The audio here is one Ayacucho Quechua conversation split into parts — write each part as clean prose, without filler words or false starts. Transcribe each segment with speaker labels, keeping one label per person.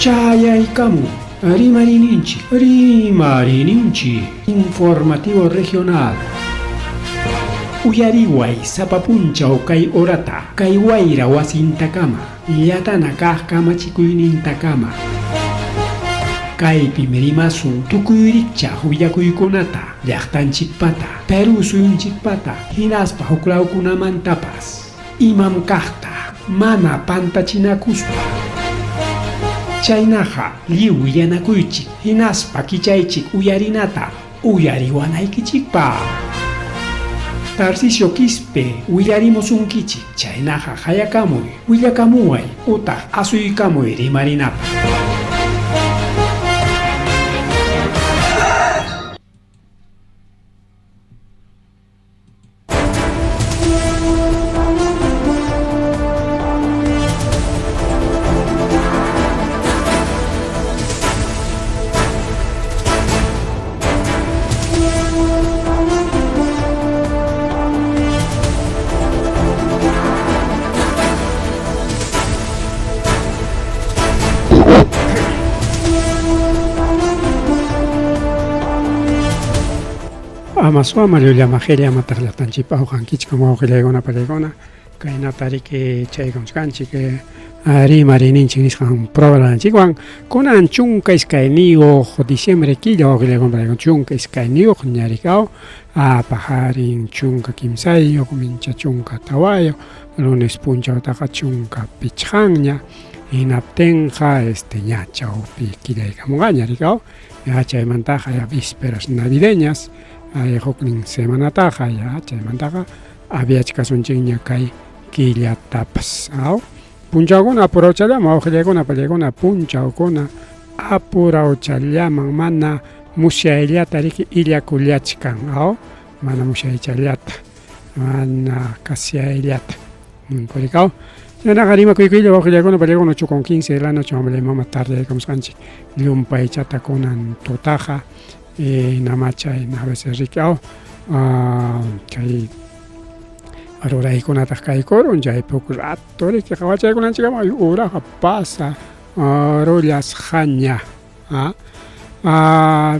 Speaker 1: Chayaykamun Rimarininchik, Rimarininchik, Informativo Regional. Uyariway sapa punchaw kay horata, kay wayra wasintakama, llatana kaq kamachikuynintakama. Kaypim rimasun tukuy rikchaq willakuykunata, llaqtanchikpata, Perú suyunchikpata, hinaspa huklawkunamantapas. Imam kaqta mana pantachinakuspa. Chaynaqa lliw willanakuychik hinaspa kichaychik uyarinata uyariwanaykichikpaq. Tarcisio Quispe willarimusunkichik, chaynaqa qayakamuy, willakamuway utaq asuykamuy rimarinapaq.
Speaker 2: Ama suama llullama qilla amataq llaqtanchikpa awqankichkam wawqillaykuna pallaykuna kaynata riki chaykamuchkanchik rimarininchik nisqan programanchikwan kunan 12 diciembre killa wawqillaykuna pallaykuna 12 ñarikaw paqarin 13 mincha 14 lunes punchawtaqa 15ña hinaptinqa este ña chawpi killaykamunqaña rikaw Ya chaymantaqa ya vísperas navideñas ay huknin semanataqa ya chaymantaqa aviachkasunchikña kay killatapas. Aw punchawkuna apurawchallaman wawqillaykuna pallaykuna punchawkuna apurawchallaman mana musyayllata riki illakullachkan aw mana musyaychallata mana kasyayllata Kurikaw. Chaynaqa rimakuykuylla wawqillaykuna pallaykuna 8 con 15 de la noche mamallay mama tardeyaykamusqanchik llumpaychata kunan tutaqa namachay a veces riki aw chay ruraykunataq kaykurun chaypi huk rato riki qawachaykunanchikkama uraqa pasa rullasqaña.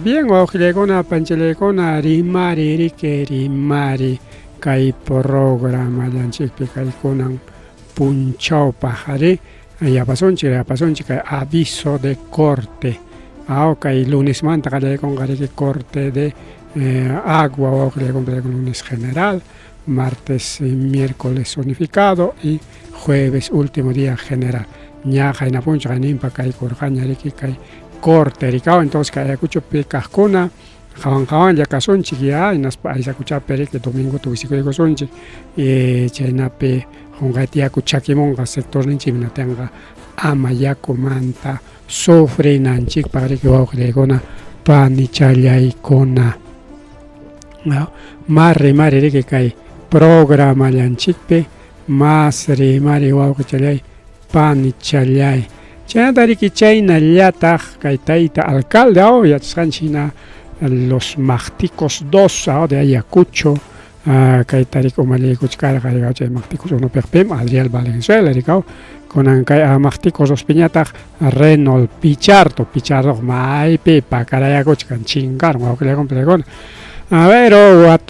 Speaker 2: Bien wawqillaykuna panchillaykuna rimari riki rimari kay programallanchikpi kay kunan punchawpaq ari yapasunchik yapasunchik kay aviso de corte aw kay lunesmanta qallaykunqa riki corte de agua wawqillaykuna pallaykuna lunes general martes y miércoles unificado y jueves último día general ña qayna punchaw qayninpa kaykurqaña riki kay corte rikaw entonces kay Ayacuchopi kaqkuna qawan qawanlla kasunchik ya hinaspa Aysakuchapi riki domingota wisikuykusunchik y chaynapi qunqayta yaku chakimunqa sectorninchik hinaptinqa ama yakumanta sufrinanchikpaq riki wawqillaykuna panichallaykuna. Mas rimari riki kay programallanchikpi mas rimari wawqichallay panichallay. Chaynata riki chaynallataq kay tayta alcalde aw yachasqanchik hina los Maqticos dos aw de Ayacucho kayta riki umalliykuchkarqa rikaw chay Maqticos unupiq pim Adriel Valenzuela rikaw kunan kay Maqticos dospiñataq Renol Pichardo, Pichardoq maypi pakarayakuchkan chinkarun wawqillaykuna pallaykuna. A ver,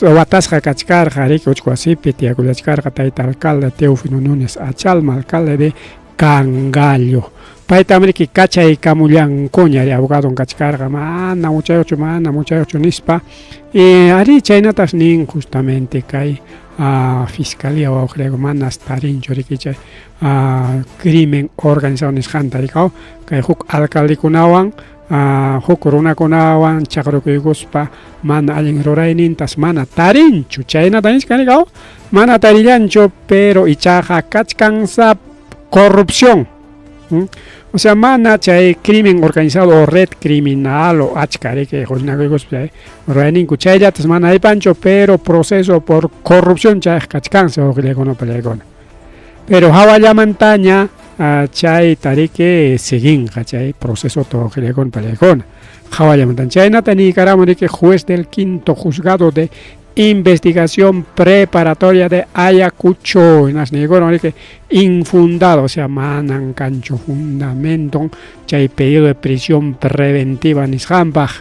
Speaker 2: watasqa kachkarqa riki uchku wasipi tiyakullachkarqa tayta alcalde Teófilo Núñez Achalma, alcalde de Cangallo. Paytam riki kachaykamullankuña ri abogadon kachkarqa mana muchayuqchu, mana muchayuqchu nispa. Y arí chaynatas nin justamente kay fiscalía wawqillayku manas tarinchu riki chay crimen organizado nisqanta rikaw kay huk alcaldekunawan huk runakunawan chaqrukuykuspa mana allin ruraynintas mana tarinchu chaynata nichkan rikaw mana tarillanchu pero ichaqa kachkan sap corrupción o sea mana chay crimen organizado o red criminal o achka riki huñunakuykuspa chay rurayninku chayllatas mana aypanchu pero proceso por corrupción chayqa kachkansi wawqillaykuna pallaykuna Pero hawallamantaña chayta riki siguinqa chay procesota wawqillaykuna pallaykuna. Hawallamantaña. Chaynata niykaramun riki juez del quinto juzgado de Investigación Preparatoria de Ayacucho. Hinasniykuron infundado, o sea, manan kanchu fundamento chay pedido de prisión preventiva nisqanpaq.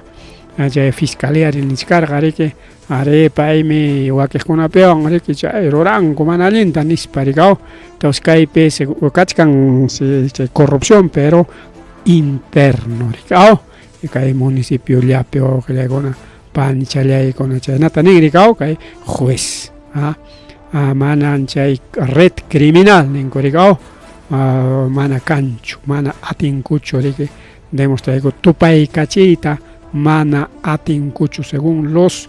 Speaker 2: Chay fiscalía nichkarqa riki ari paymi wakiqkunapiwan riki chay ruranku mana allinta nispa rikaw. Entonces kaypi kachkan chay corrupción, pero interno rikaw. Kay municipio llapi wawqillaykuna panchallaykuna chaynata nin rikaw kay juez. Manan chay red criminal ninku rikaw, mana kanchu, mana atinkuchu riki demostrayku tupaykachiyta mana atinkuchu según los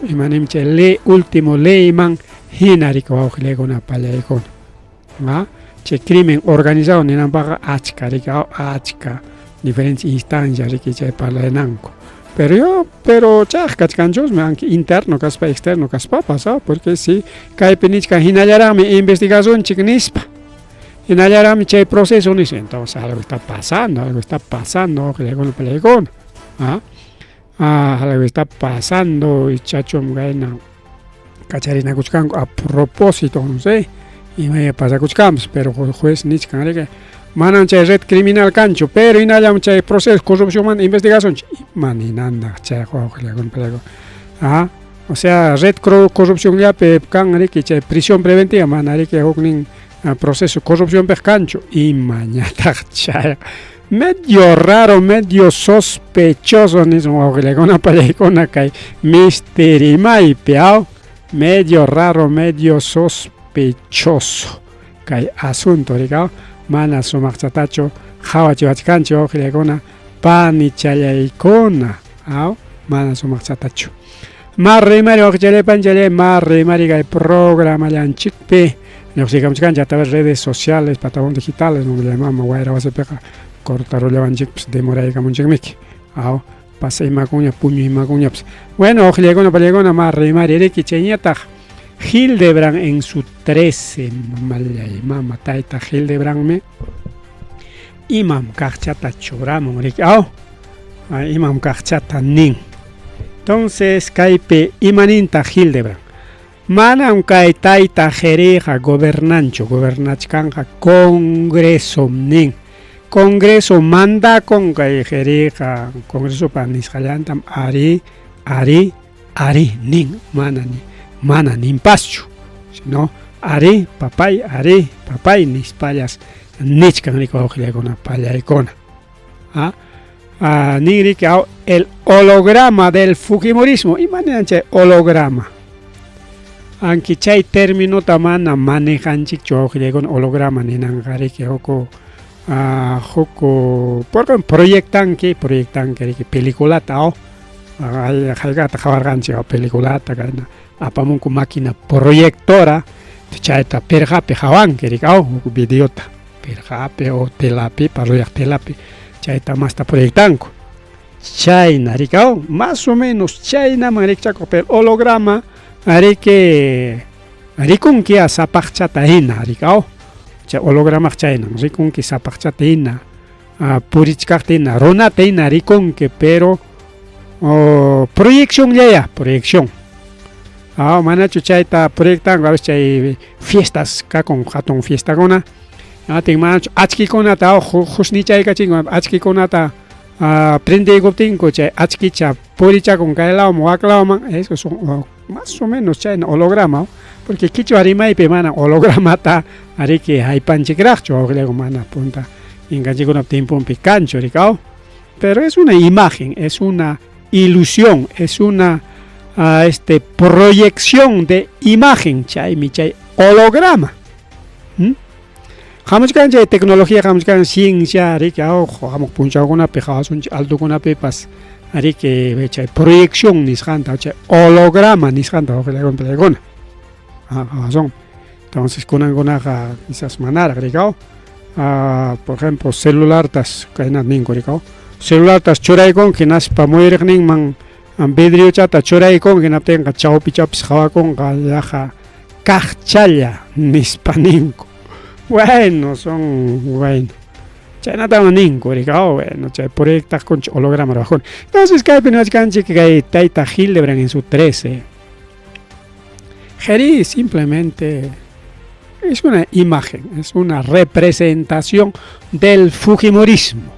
Speaker 2: imanim chay ley último leyman hina riki wawqillaykuna pallaykuna. Chay crimen organizado ninanpaqqa achka riki achka diferentes instancias riki chay parlananku. Pero yo, pero chayqa kachkanchusmi aunque interno kaspa externo kaspapas, porque si kaypi nichkan hinallaraqmi investigacionchik nispa. Hinallaraqmi chay proceso nispa. Entonces algo está pasando, wawqillaykuna pallaykuna. Algo está pasando y chachum kayna kacharinakuchkanku a propósito, no sé, imaya pasakuchkanpas, pero juez nichkan riki manan chay red criminal kanchu, pero hinallam chay proceso corrupción investigación ima ninantaq chayqa wawqillaykuna pallaykuna. O sea, red corrupción llapi kan riki chay prisión preventiva mana riki huknin proceso corrupción piq kanchu, imañataq chayqa medio raro, medio sospechoso nispa wawqillaykuna pallaykuna kay misterimaypi, medio raro, medio sospechoso kay asunto rikaw, mana sumaqchatachu qhawachiwachkanchik wawqillaykuna panichallaykuna, mana sumaqchatachu. Marrimari wawqichallay panchallay marrimari kay programallanchikpi lluqsiykamuchkanchik a través redes sociales, plataformas digitales, donde llamamos wayra wasipiqa cortarullawanchikpas demoraykamunchikmiki. Pasa imakuña puñu imakuñapas. Bueno, wawqillaykuna pallaykuna marrimari riki chayñataq Hildebrandt en su 13, mamallay mama tayta Hildebrandmi imam kaqchata churamun riki, imam kaqchata nin. Entonces kaypi imanintaq Hildebrandt? Manam kay tayta Jeriqa gobernanchu, gobernachkanqa Congreso nin. Congreso mandakun kay Jeriqa, Congresopa nisqallantam ari, ari, ari nin, mana ni, mana ninpaschu, sino ari, papay, ari, papay nispallas nichkan riki wawqillaykuna pallaykuna. Nin riki el holograma del fujimorismo. Ima ninan chay holograma? Aunque chay terminota mana manejanchikchu wawqillaykuna holograma ninanqa riki huku huku porque proyectanki riki peliculata hayk'ata qhawarqanchik peliculata kayna apamunku máquina proyectora chayta pirqapi qhawanki riki huk videota pirqapi o telapi parruyaq telapi chayta masta proyectanku chayna riki más o menos chaynaman rikchakuq pero holograma riki rikunki sapaqchata hina riki chay hologramaq chaynan rikunki sapaqchata hina purichkaqta hina runata hina rikunki pero proyección llaya proyección manachu chayta proyectanku a veces chay fiestas kakun hatun fiestakuna atin manachu achkikunata husnichaykachinku achkikunata prendeykuptinku chay achkicha purichakun kay lawman wak lawman eso son más o menos chayna holograma porque kichwa rimaypi mana hologramata riki haypanchikraqchu wawqillaykuna mana punta inkanchikkunap tiemponpi kanchu rikaw, pero es una imagen, es una ilusión, es una proyección de imagen chaymi chay holograma. Hamuchkan chay tecnología, hamuchkan ciencia riki hamuq punchawkunapi hawasunchik altokunapipas riki chay proyección nisqanta chay holograma nisqanta wawqillaykuna pallaykuna hawasun. Entonces kunankunaqa quizás manaraq rikaw, por ejemplo celulartas kaynata ninku rikaw, celulartas churaykunki hinaspa muyuriqninman vidriochata churaykunki hinaptinqa chawpi chawpis qhawakunqa yaqa kaqchalla nispa ninku. Bueno, son bueno. Chaynatam ninku, rika, oh, bueno, chay proyectaqkunchik holograma ruwaqkuna. Entonces kaypi niwachkanchik kay tayta Hildebrandt en su 13. Jerí simplemente es una imagen, es una representación del fujimorismo.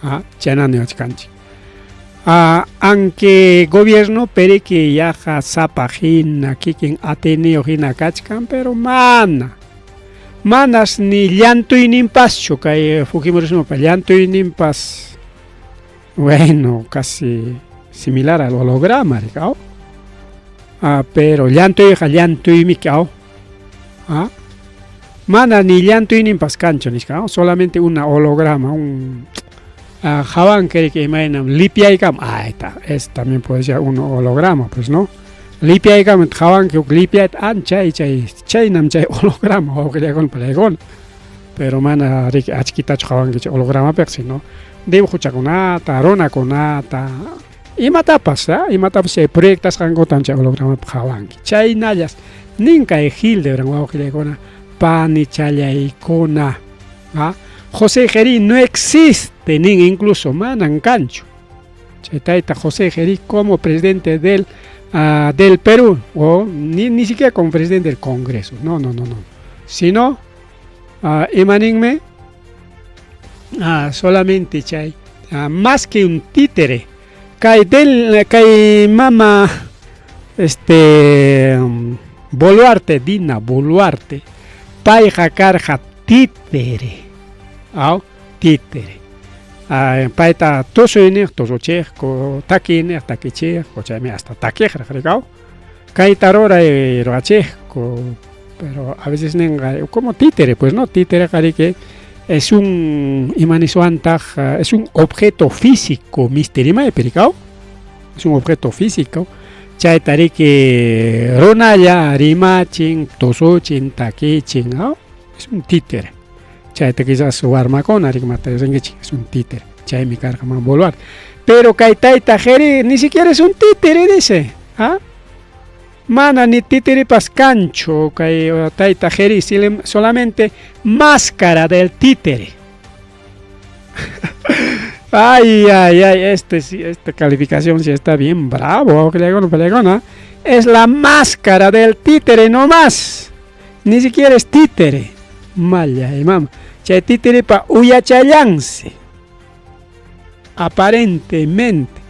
Speaker 2: Ah, chayna niwachkanchik. Ah, aunque gobierno periki yaqa sapa hina kikin atiyniyuq hina kachkan, pero mana. Manas ni llantuyninpaschu kay fujimorismopa llantuyninpas, bueno, casi similar al holograma, rikaw. Ah, pero llantuyqa llantuymi aw. Ah, mana ni llantuyninpas kanchu nisqa, solamente una holograma, un hawanki riki imaynam lipyaykam, ahí está, es también puede ser un holograma, pues no. Lipyaykam hawanki huk lipyayta anchay chay chaynam chay holograma wawqillaykuna palaykuna. Pero mana riki achkitachu hawanki chay hologramapiqa, sino dibujochakunata, runakunata, imatapas, imatapas chay proyectasqankutam chay hologramapi hawanki. Chaynallas nin kay Hildebrandt wawqillaykuna, panichallaykuna. ¿Ah? José Jerí no existe, nin incluso manan kanchu. Chay tayta José Jerí como presidente del Perú, o ni siquiera como presidente del Congreso, no, no, no, no. Sino, imaninme, solamente chay, más que un títere, kay del, kay mama, Boluarte, Dina Boluarte, payqa karqa títere, aw, títere. Payta tusuyniq, tusuchiqku, takiniq, takichiqku, chaymi hasta takiqraq rikaw. Kayta ruray ruwachiqku, pero a veces ninqa como títere, pues no, títere riki es un imaniswantaq, es un objeto físico, mister rikaw. Es un objeto físico. Chayta riki runalla rimachin, tusuchin, takichin, ¿no? Es un títere. Chayta quizás warmakuna rikmata rinkichik, es un títere. Chaymi karqa mama Boluarte. Pero kay tayta Jerí ni siquiera es un títere, dice. ¿Ah? Mana ni títerepas kanchu kay tayta Jerí, solamente máscara del títere. Ay, ay, ay, este sí, esta calificación sí está bien bravo. Es la máscara del títere no más. Ni siquiera es títere. Malla, y mama. Chay títere pa uyachallanse. Aparentemente.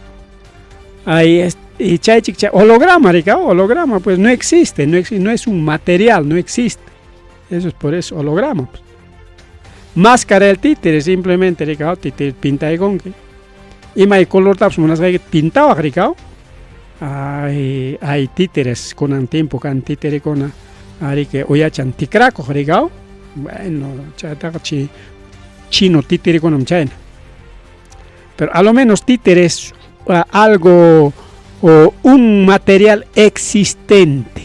Speaker 2: Ahí es, y chay chic, chay, holograma, rica, holograma, pues no existe, no existe, no es un material, no existe. Eso es por eso, holograma. Pues. Máscara del títere, simplemente, rica, títere pinta y con que. Y may color taps, munasqayki pintawaq, rica. Hay, hay títeres kunan tiempo kan títerekuna ariki uyachan tikrakuq, rica. Bueno, chaytaqa chino títerekunam chayna. Pero a lo menos títeres algo o un material existente.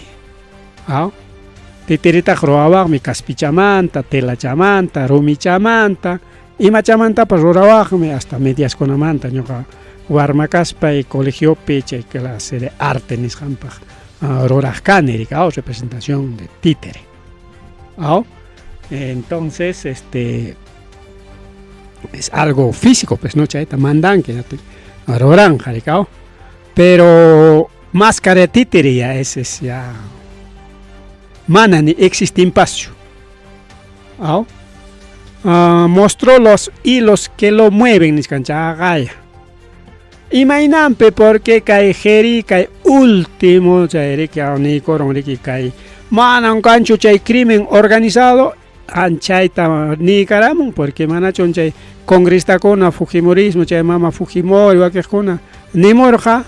Speaker 2: ¿Ah? Titeritaq ruwawaqmi kaspichamanta, telachamanta, rumichamanta, imachamantapas rurawaqmi hasta mediaskunamanta ñuqa warma kaspay colegiopi chay clase de arte nisqanpaq ruraq kani, rika, representación de títere. ¿Ah? Entonces, es algo físico, pues no, chayta mandanki, ruranqa, rika, pero máscara de títere ya ese es ya mana ni existinpaschu. ¿Ah? Mostró los hilos que lo mueven nisqanchaqaya. Imaynanpi porque kay Jerí kay último chay riki niykurun riki kay manan kanchu chay crimen organizado anchayta niykaramun porque manachun chay congresistakuna fujimorismo chay mama Fujimori wakiqkuna nimurqa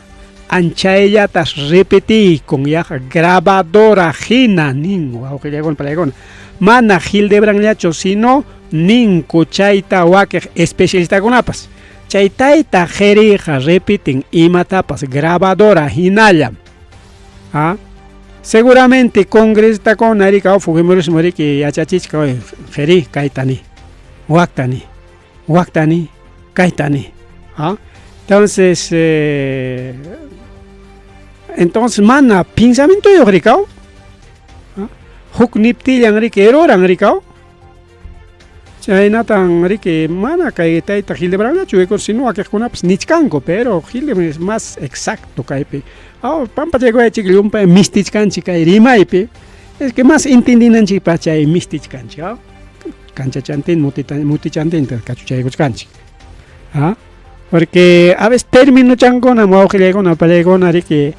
Speaker 2: anchayllatas repetiykun yaqa grabadora hina nin wawqillaykuna palaykuna mana Hildebranllachu sino ninku chayta wakiq especialistakunapas chay tayta Jeriqa repiten imatapas grabadora hinallam. ¿Ah? Seguramente congresistakuna rika fujimorismo riki yachachichka Jerí kaytani waktani waktani kaytani. ¿Ah? Entonces, entonces mana pensamientoyuq rikaw. ¿Ah? Huk niptillan riki ruran rikaw. Chaynatan riki mana kay tayta Gildebrandllachu wikur sino wakiqkunapas nichkanku, pero Hildebrand es más exacto kaypi. Aw pampachaykuwaychik llumpay mistichkanchik kay rimaypi, es que más entendinanchikpaq chay mistichkanchik, aw kanchachantin mutichantinta kachuchaykuchkanchik. ¿Ah? Porque a veces término chankunam wawqillaykuna pallaykuna riki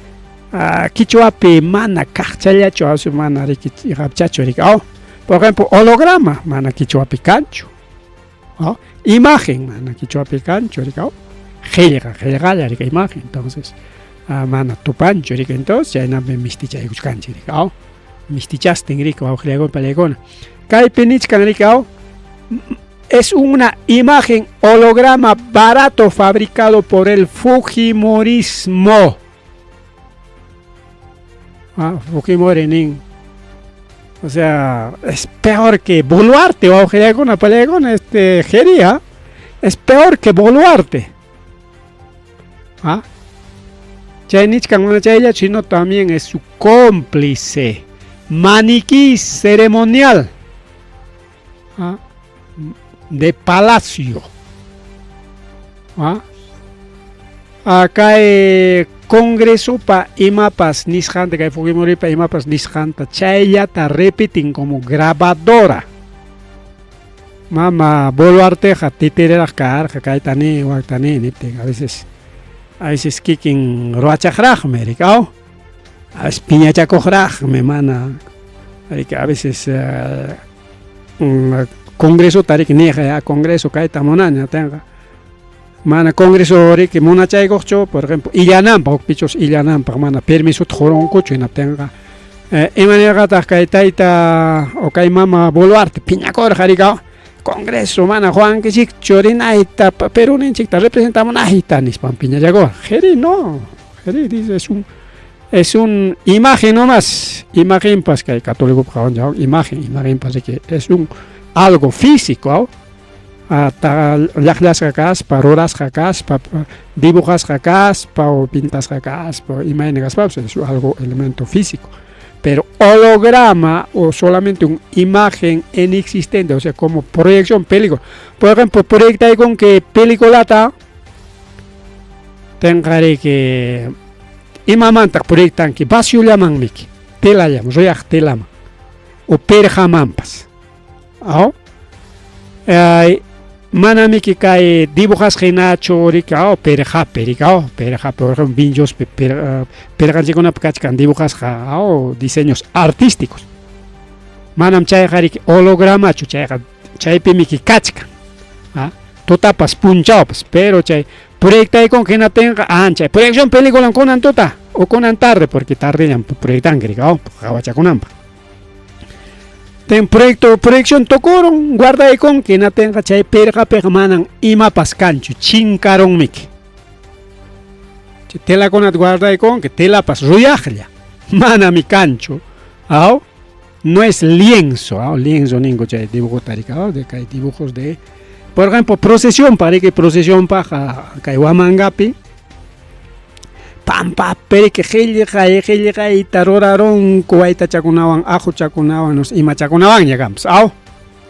Speaker 2: quichuapi mana kaqchallachu, a mana riki qapchachu riki, aw. Por ejemplo, holograma mana quichuapi kanchu. ¿No? Imagen mana quichuapi kanchu riki, aw. Qillqa, qillqalla riki imagen, entonces mana tupanchu riki, entonces chaynapi mistichaykuchkanchik riki, aw. Mistichastin riki wawqillaykuna pallaykuna. Kaypi nichkan riki, aw. Es una imagen holograma barato fabricado por el Fujimorismo. Ah, Fujimori nin. O sea, es peor que Boluarte, wawqillaykuna pallaykuna, este Jeria, es peor que Boluarte. ¿Ah? Chay nichkan mana chayllachu, sino también es su cómplice. Maniquí ceremonial. ¿Ah? De palacio. ¿Ah? Kay Congresopa imapas nisqanta, kay Fujimoripa imapas nisqanta, chayllata repiten como grabadora. Mama Boluarteqa titereraq karqa, kayta ni, wakta ni, niptin, a veces kikin ruwachaqraqmi, riki, aw? A veces piñachakuqraqmi, mana, riki, a veces Congresota riki niq, ya Congreso kayta munani, atinqa. Mana Congreso riki munachaykuqchu, por ejemplo, illananpaq, huk pichus illananpaq, mana permisota qurunkuchu, hinaptinqa imanirqataq kay tayta o kay mama Boluarte piñakurqa riki, Congreso mana quwankichikchu rinayta, Peruninchikta representamunayta nispan piñachakurqa. Jeri no, Jeri dice es un imagen nomás, imagenpas kay católicopaq qawanchik, imagen, imagenpas riki es un algo físico, llaqllasqa kaspa, rurasqa kaspa, dibujasqa kaspa o pintasqa kaspa, imayna kaspapas es algo elemento físico. Pero holograma o solamente una imagen inexistente, o sea, como proyección película. Por ejemplo, proyecta con que peliculata tenqariki imamantaq proyectanki vaciollamanmiki, telallaman, ruyaq telaman o perqamanpas. Aw? Manamiki kay dibujasqa hinachu riki, aw, perqapi riki, aw, perqapi, por ejemplo, vinchospi perqanchikkunapi kachkan dibujasqa, aw, diseños artísticos. Manam chayqa riki hologramachu, chayqa chaypimiki kachkan. Tutapas punchawpas, pero chay proyectaykun hinaptinqa anchay proyección película kunan tuta o kunan tarde, porque tardellam proyectanki riki, aw, qawachakunanpaq. Ten proyecto proyección tukurun guardaykunki hinaptinqa chay pirqapiqa manan imapas kanchu, chinkarunmiki. Chay telakunata guardaykunki, telapas ruyaqlla, manami kanchu, aw, no es lienzo, aw, lienzo ninku chay dibujota riki, aw, de kay dibujos de, por ejemplo, procesionpaq riki, procesionpaq kay Huamangapi pampapi riki qillqay qillqayta rurarunku waytachakunawan, aquchakunawan, no sé, imachakunawanña kanpas, aw,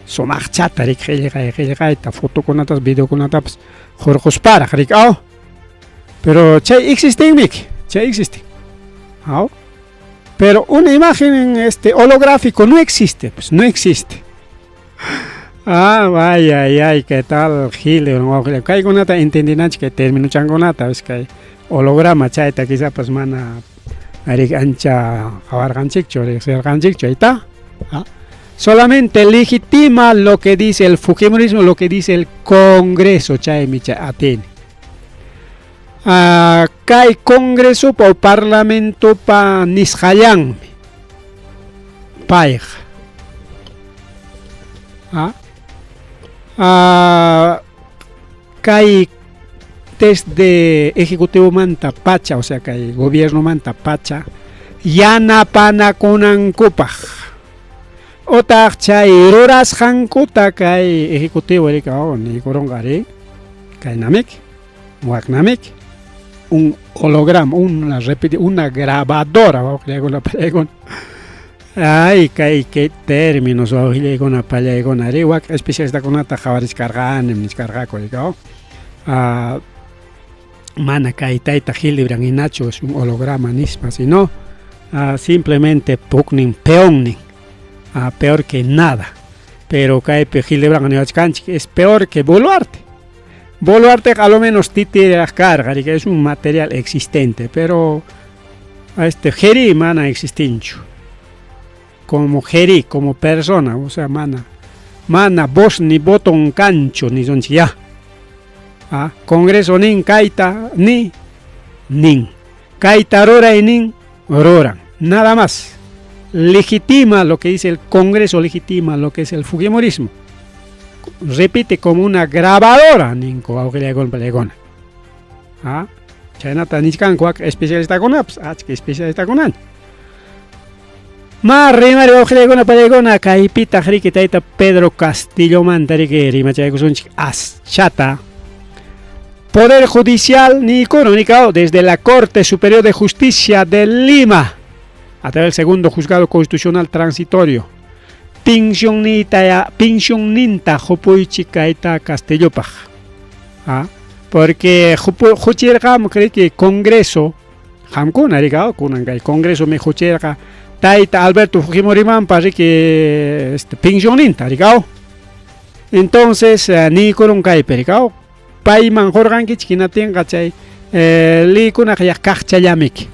Speaker 2: sumaqchata riki qillqay qillqayta fotokunatapas videokunatapas hurqusparaq riki, aw, pero chay existinmiki, chay existen, aw, pero una imagen este holográfico no existe, pues no existe. Ah, vaya, ay, ay, qué tal, Gil, kaykunata entendinanchik kay término chankunata, ves kay holograma chayta quizapas mana arik ancha qawarqanchikchu, riqsirqanchikchu, ahí está. Ah. Solamente legitima lo que dice el fujimorismo, lo que dice el Congreso, chaymi chay atini. Kay Congresopa o Parlamentopa nisqallanmi payqa. Kay desde Ejecutivo manta pacha, o sea, kay gobierno manta pacha, yanapanakunankupaq otaq chay rurasqankuta kay Ejecutivo riki, oh, niykurunqa ri, kaynamiki, waknamiki, un holograma, una repeti, una grabadora, wawqillaykuna pallaykuna. Ay, kay kay términos wawqillaykuna pallaykuna ri wak especialistakunata qhawarichkarqanim nichkarqaku rikaw. Mana kay tayta Gilibran hinachu es un holograma nispa, sino simplemente puknin peonnin, peor que nada. Pero kaypi Gilibran niwachkanchik es peor que Boluarte. Boluarteqa a lo menos titiraq karqa, riki, es un material existente, pero este Jeri mana existinchu. Como Jeri, como persona, o sea, mana mana voz ni voto kanchu nisunchik ya. Congreso nin kayta ni nin. Kayta ruray nin ruran. Nada más. Legitima lo que dice el Congreso, legitima lo que es el fujimorismo. Repite como una grabadora ninku wawqillaykuna pallaykuna. Chaynata nichkanku wak especialistakunapas, achka especialistakunan. Ma rimari wawqillaykuna pallaykuna kaypitaq riki tayta Pedro Castillomanta riki rimachaykusunchik aschata. Poder Judicial niykuna nikao desde la Corte Superior de Justicia de Lima a través del segundo juzgado constitucional transitorio. Pensión ninta qupuychik kayta Castellopaq. Porque huchirqam que Congreso qamkuna rika kunan kay Congreso mi huchirqa tayta Alberto Fujimorimanpa riki este pensionninta rikao. Entonces niykurun kaypi rikao payman qurqankichik hinaptinqa chay liykunaqa yaq kaqchallamiki.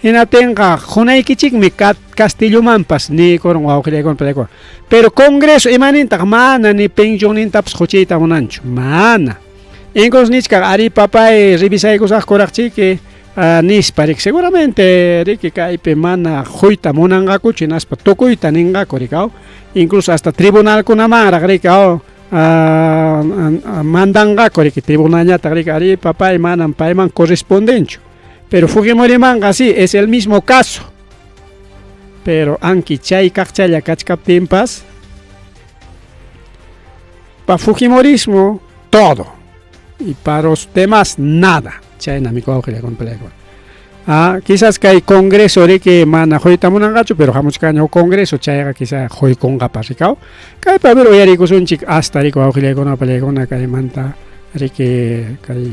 Speaker 2: Hinaptinqa qunaykichikmi Castillomanpas niykurun wawqillaykuna pallaykuna. Pero Congreso imanintaq mana ni pensionnintapas quchiyta munanchu, mana. Incluso nichkan ari papay revisaykusaqkuraqchiki nispa riki seguramente riki kaypi mana quyta munanqakuchu hinaspa tukuyta ninqaku rikaw. Incluso hasta tribunalkunamanraq rikaw mandanqaku riki tribunalñataq riki ari papay manam payman correspondenchu. Pero Fujimorimanqa sí, es el mismo caso. Pero anki chay kaqchalla kachkaptinpas pa fujimorismo todo y para los demás nada. Chaynami wawqillaykuna pallaykuna. Quizás kay Congreso riki mana quyta munanqachu, pero hamuchkanña huk Congreso chayqa quizá quykunqapas rikaw. Kaypi a ver uyarikusunchik hasta riki wawqillaykuna pallaykuna kaymanta riki kay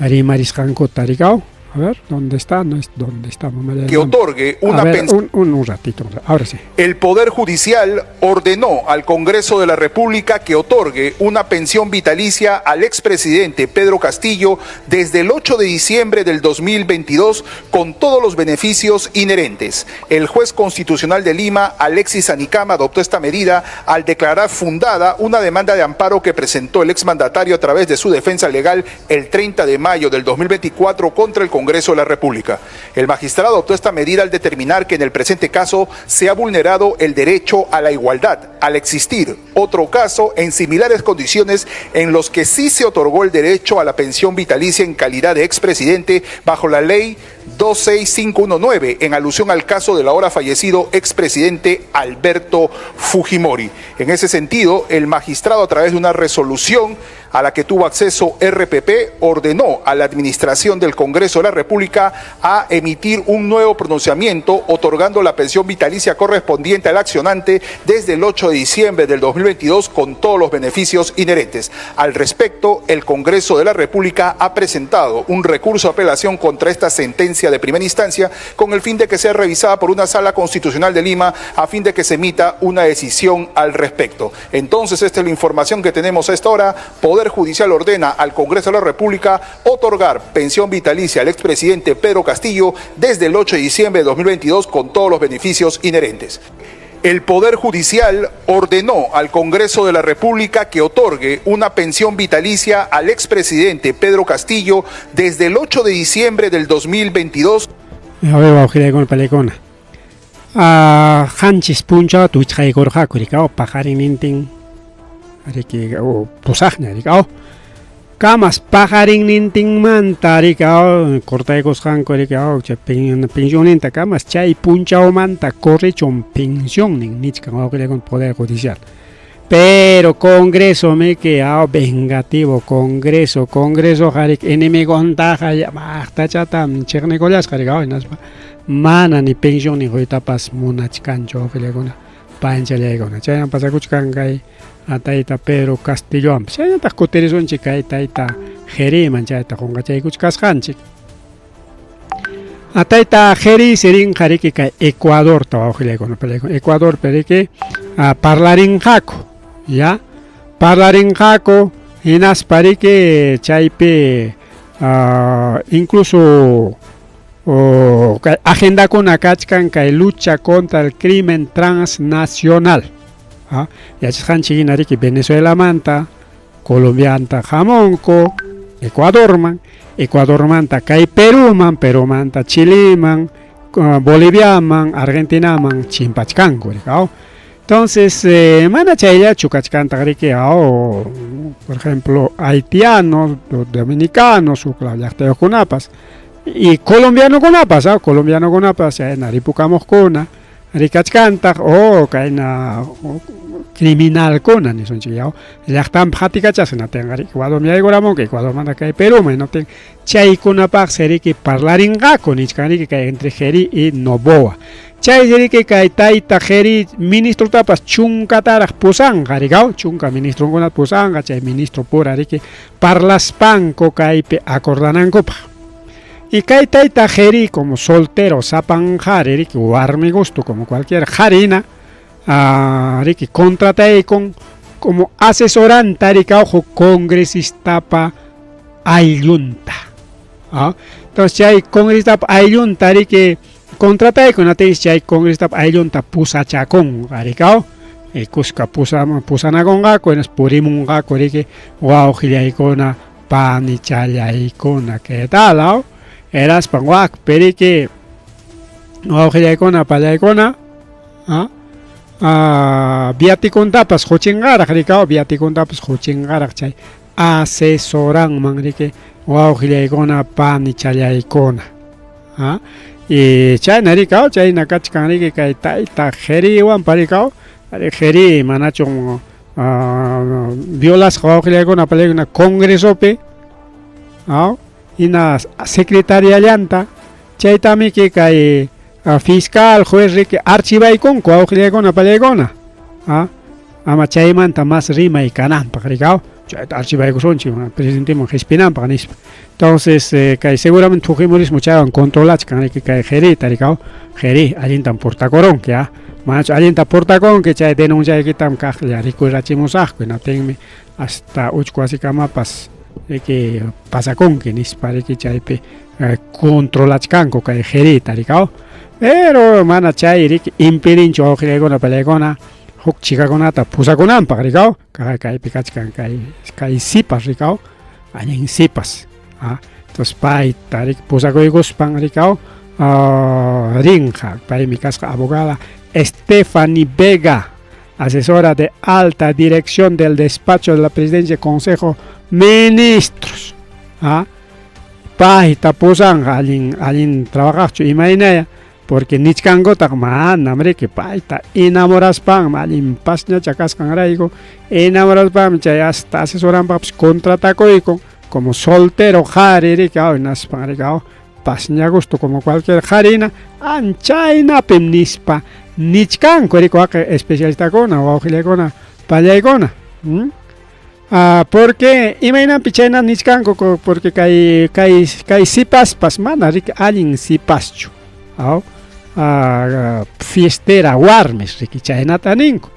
Speaker 2: rimarisqankuta rikaw. A ver, ¿dónde está? No es dónde está, mamá.
Speaker 3: Que otorgue una
Speaker 2: A ver,
Speaker 3: pensión.
Speaker 2: un ratito, ahora sí.
Speaker 3: El Poder Judicial ordenó al Congreso de la República que otorgue una pensión vitalicia al expresidente Pedro Castillo desde el 8 de diciembre del 2022 con todos los beneficios inherentes. El juez constitucional de Lima, Alexis Anicama, adoptó esta medida al declarar fundada una demanda de amparo que presentó el exmandatario a través de su defensa legal el 30 de mayo del 2024 contra el Congreso de la República. El magistrado adoptó esta medida al determinar que en el presente caso se ha vulnerado el derecho a la igualdad, al existir otro caso en similares condiciones en los que sí se otorgó el derecho a la pensión vitalicia en calidad de expresidente bajo la ley 26519, en alusión al caso del ahora fallecido expresidente Alberto Fujimori. En ese sentido, el magistrado, a través de una resolución a la que tuvo acceso RPP, ordenó a la administración del Congreso de la República a emitir un nuevo pronunciamiento otorgando la pensión vitalicia correspondiente al accionante desde el 8 de diciembre del 2022 con todos los beneficios inherentes. Al respecto, el Congreso de la República ha presentado un recurso de apelación contra esta sentencia de primera instancia con el fin de que sea revisada por una sala constitucional de Lima a fin de que se emita una decisión al respecto. Entonces, esta es la información que tenemos a esta hora. Poder Judicial ordena al Congreso de la República otorgar pensión vitalicia al expresidente Pedro Castillo desde el 8 de diciembre de 2022 con todos los beneficios inherentes. El Poder Judicial ordenó al Congreso de la República que otorgue una pensión vitalicia al expresidente Pedro Castillo desde el 8 de diciembre del 2022.
Speaker 2: A ver, wawqillaykuna pallaykuna. Qanchis punchawta wichqaykurqaku rikaw paqarinnintin riki pusaqña rikaw kamas paqarinnintinmanta rikaw cortaykusqanku rikaw chay pensionninta kamas chay punchawmanta corrichun pensionnin nichkan wawqillaykuna Poder Judicial. Pero Congreso miki vengativo Congreso, Congreso harik enemigontaqa maqtachatam chiqnikullasqa rikaw hinaspa Mana ni pensionnin quytapas munachkanchu wawqillaykuna, panchallaykuna. Chaynam pasakuchkan kay tayta Pedro Castillowanpas. Chaynataq kutirisunchik kay tayta Jeriman chayta qunqachaykuchkasqanchik. Tayta Jeri sirinqa riki kay Ecuadorta wawqillaykuna, pallaykuna. Ecuadorpi riki parlarinqaku, ya? Parlarinqaku hinaspa riki chaypi incluso kay agendakuna kachkan kay lucha contra el crimen transnacional. Yachasqanchik hina riki Venezuelamanta, Colombianta hamunku Ecuadorman, Ecuadormanta kay Peruman, Perumanta Chileman, Boliviaman, Argentinaman chimpachkanku riki. Entonces, mana chayllachu kachkantaq riki, por ejemplo, haitianos, dominicanos, huk llaqtayuqkunapas y colombianokunapas, colombianokunapas chayna ripukamuqkuna rikachkantaq o kayna criminalkuna nisunchik yaw llaqtanpi qatikachasqa hinaptinqa Ecuadorman yaykuramunku, Ecuadormanta kay Peruman hinaptin chaykunapaqsi riki parlarinqaku nichkan riki kay entre Jeri y Noboa. Chaysi riki kay tayta Jeri ministrotapas chunkataraq pusanqa rikaw, chunka ministronkunata pusanqa chay ministro pura riki parlaspanku kaypi acordanankupaq. Y kay tayta Jeri como soltero sapan qhari riki warmi gusto como cualquier qharina riki contrataykun como asesoranta rikaw huk congresistapa ayllunta. Entonces chay congresistapa ayllunta riki contrataykun hinaptinsi chay congresistapa ayllunta pusachakunqa rikaw kuska pusanakunqaku hinaspa purimunqaku riki wawqillaykuna panichallaykuna ¿qué tal? Hinaspan wakpi riki wawqillaykuna pallaykuna viatikuntapas quchinqaraq rikaw viatikuntapas quchinqaraq chay asesoranman riki wawqillaykuna panichallaykuna. Y chayna rikaw chayna kachkan riki kay tayta Jeriwanpa rikaw Jeri manachun violasqa wawqillaykuna pallaykuna congresopi hina secretariallanta chaytamiki kay fiscal juez riki archivaykunku wawqillaykuna pallaykuna ama chaymanta mas rimay kananpaq rikaw chayta archivaykusunchik presidenteman qispinanpaq nispa. Entonces kay seguramente fujimorismo chaywan controlachkan riki kay Jerita rikaw Jeri allintam portakurunki manachu allinta portakunki chay denunciaykitam kaqlla rikurachimusaqku hinaptinmi hasta uchku wasikamapas riki pasakunki nispa riki chaypi controlachkanku kay Jerita rikaw pero mana chay riki impedinchu wawqillaykuna pallaykuna huk chikakunata pusakunanpaq rikaw kaypi kachkan kay sipas rikaw allin sipas entonces payta riki pusakuykuspan rikaw rinqa paymi kasqa abogada Stephanie Vega, asesora de alta dirección del despacho de la presidencia del Consejo Ministros. Payta pusanqa allin allin trabajaqchu imaynaya porque nichkankutaq manam riki payta enamoraspanmi allin pasñacha kasqanrayku enamoraspanmi chay hasta asesoranpaqpas contratakuykun como soltero qhari riki hinaspan riki pasña gusto como cualquier qharina anchaynapim nispa nichkanku riki waqi especialistakuna wawqillaykuna pallaykuna. Porque imaynanpi chayna nichkanku porque kay kay kay sipaspas mana riki allin sipaschu fiestera warmis riki chaynata ninku.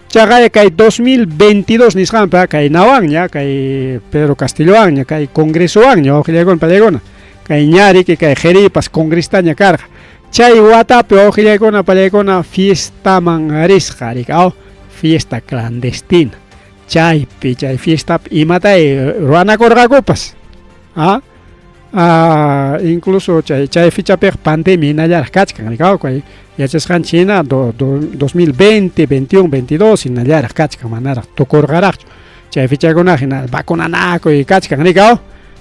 Speaker 2: Chaqaya kay 2022 nisqanpi kay nawanña kay Pedro Castillowanña kay congresowanña wawqillaykuna pallaykuna kay ña riki kay Jeripas congrestaña karqa chay watapi wawqillaykuna pallaykuna fiestaman risqa riki fiesta clandestina chaypi chay fiestapi imatay ruwanakurqakupas incluso chay chay fechapiqa pandemia hinallaraq kachkan rikaw kay yachasqanchik hina 2020, 21, 22 hinallaraq kachkan manaraq tukurqaraqchu chay fechakunaqa hina vacunanakuy kachkan rikaw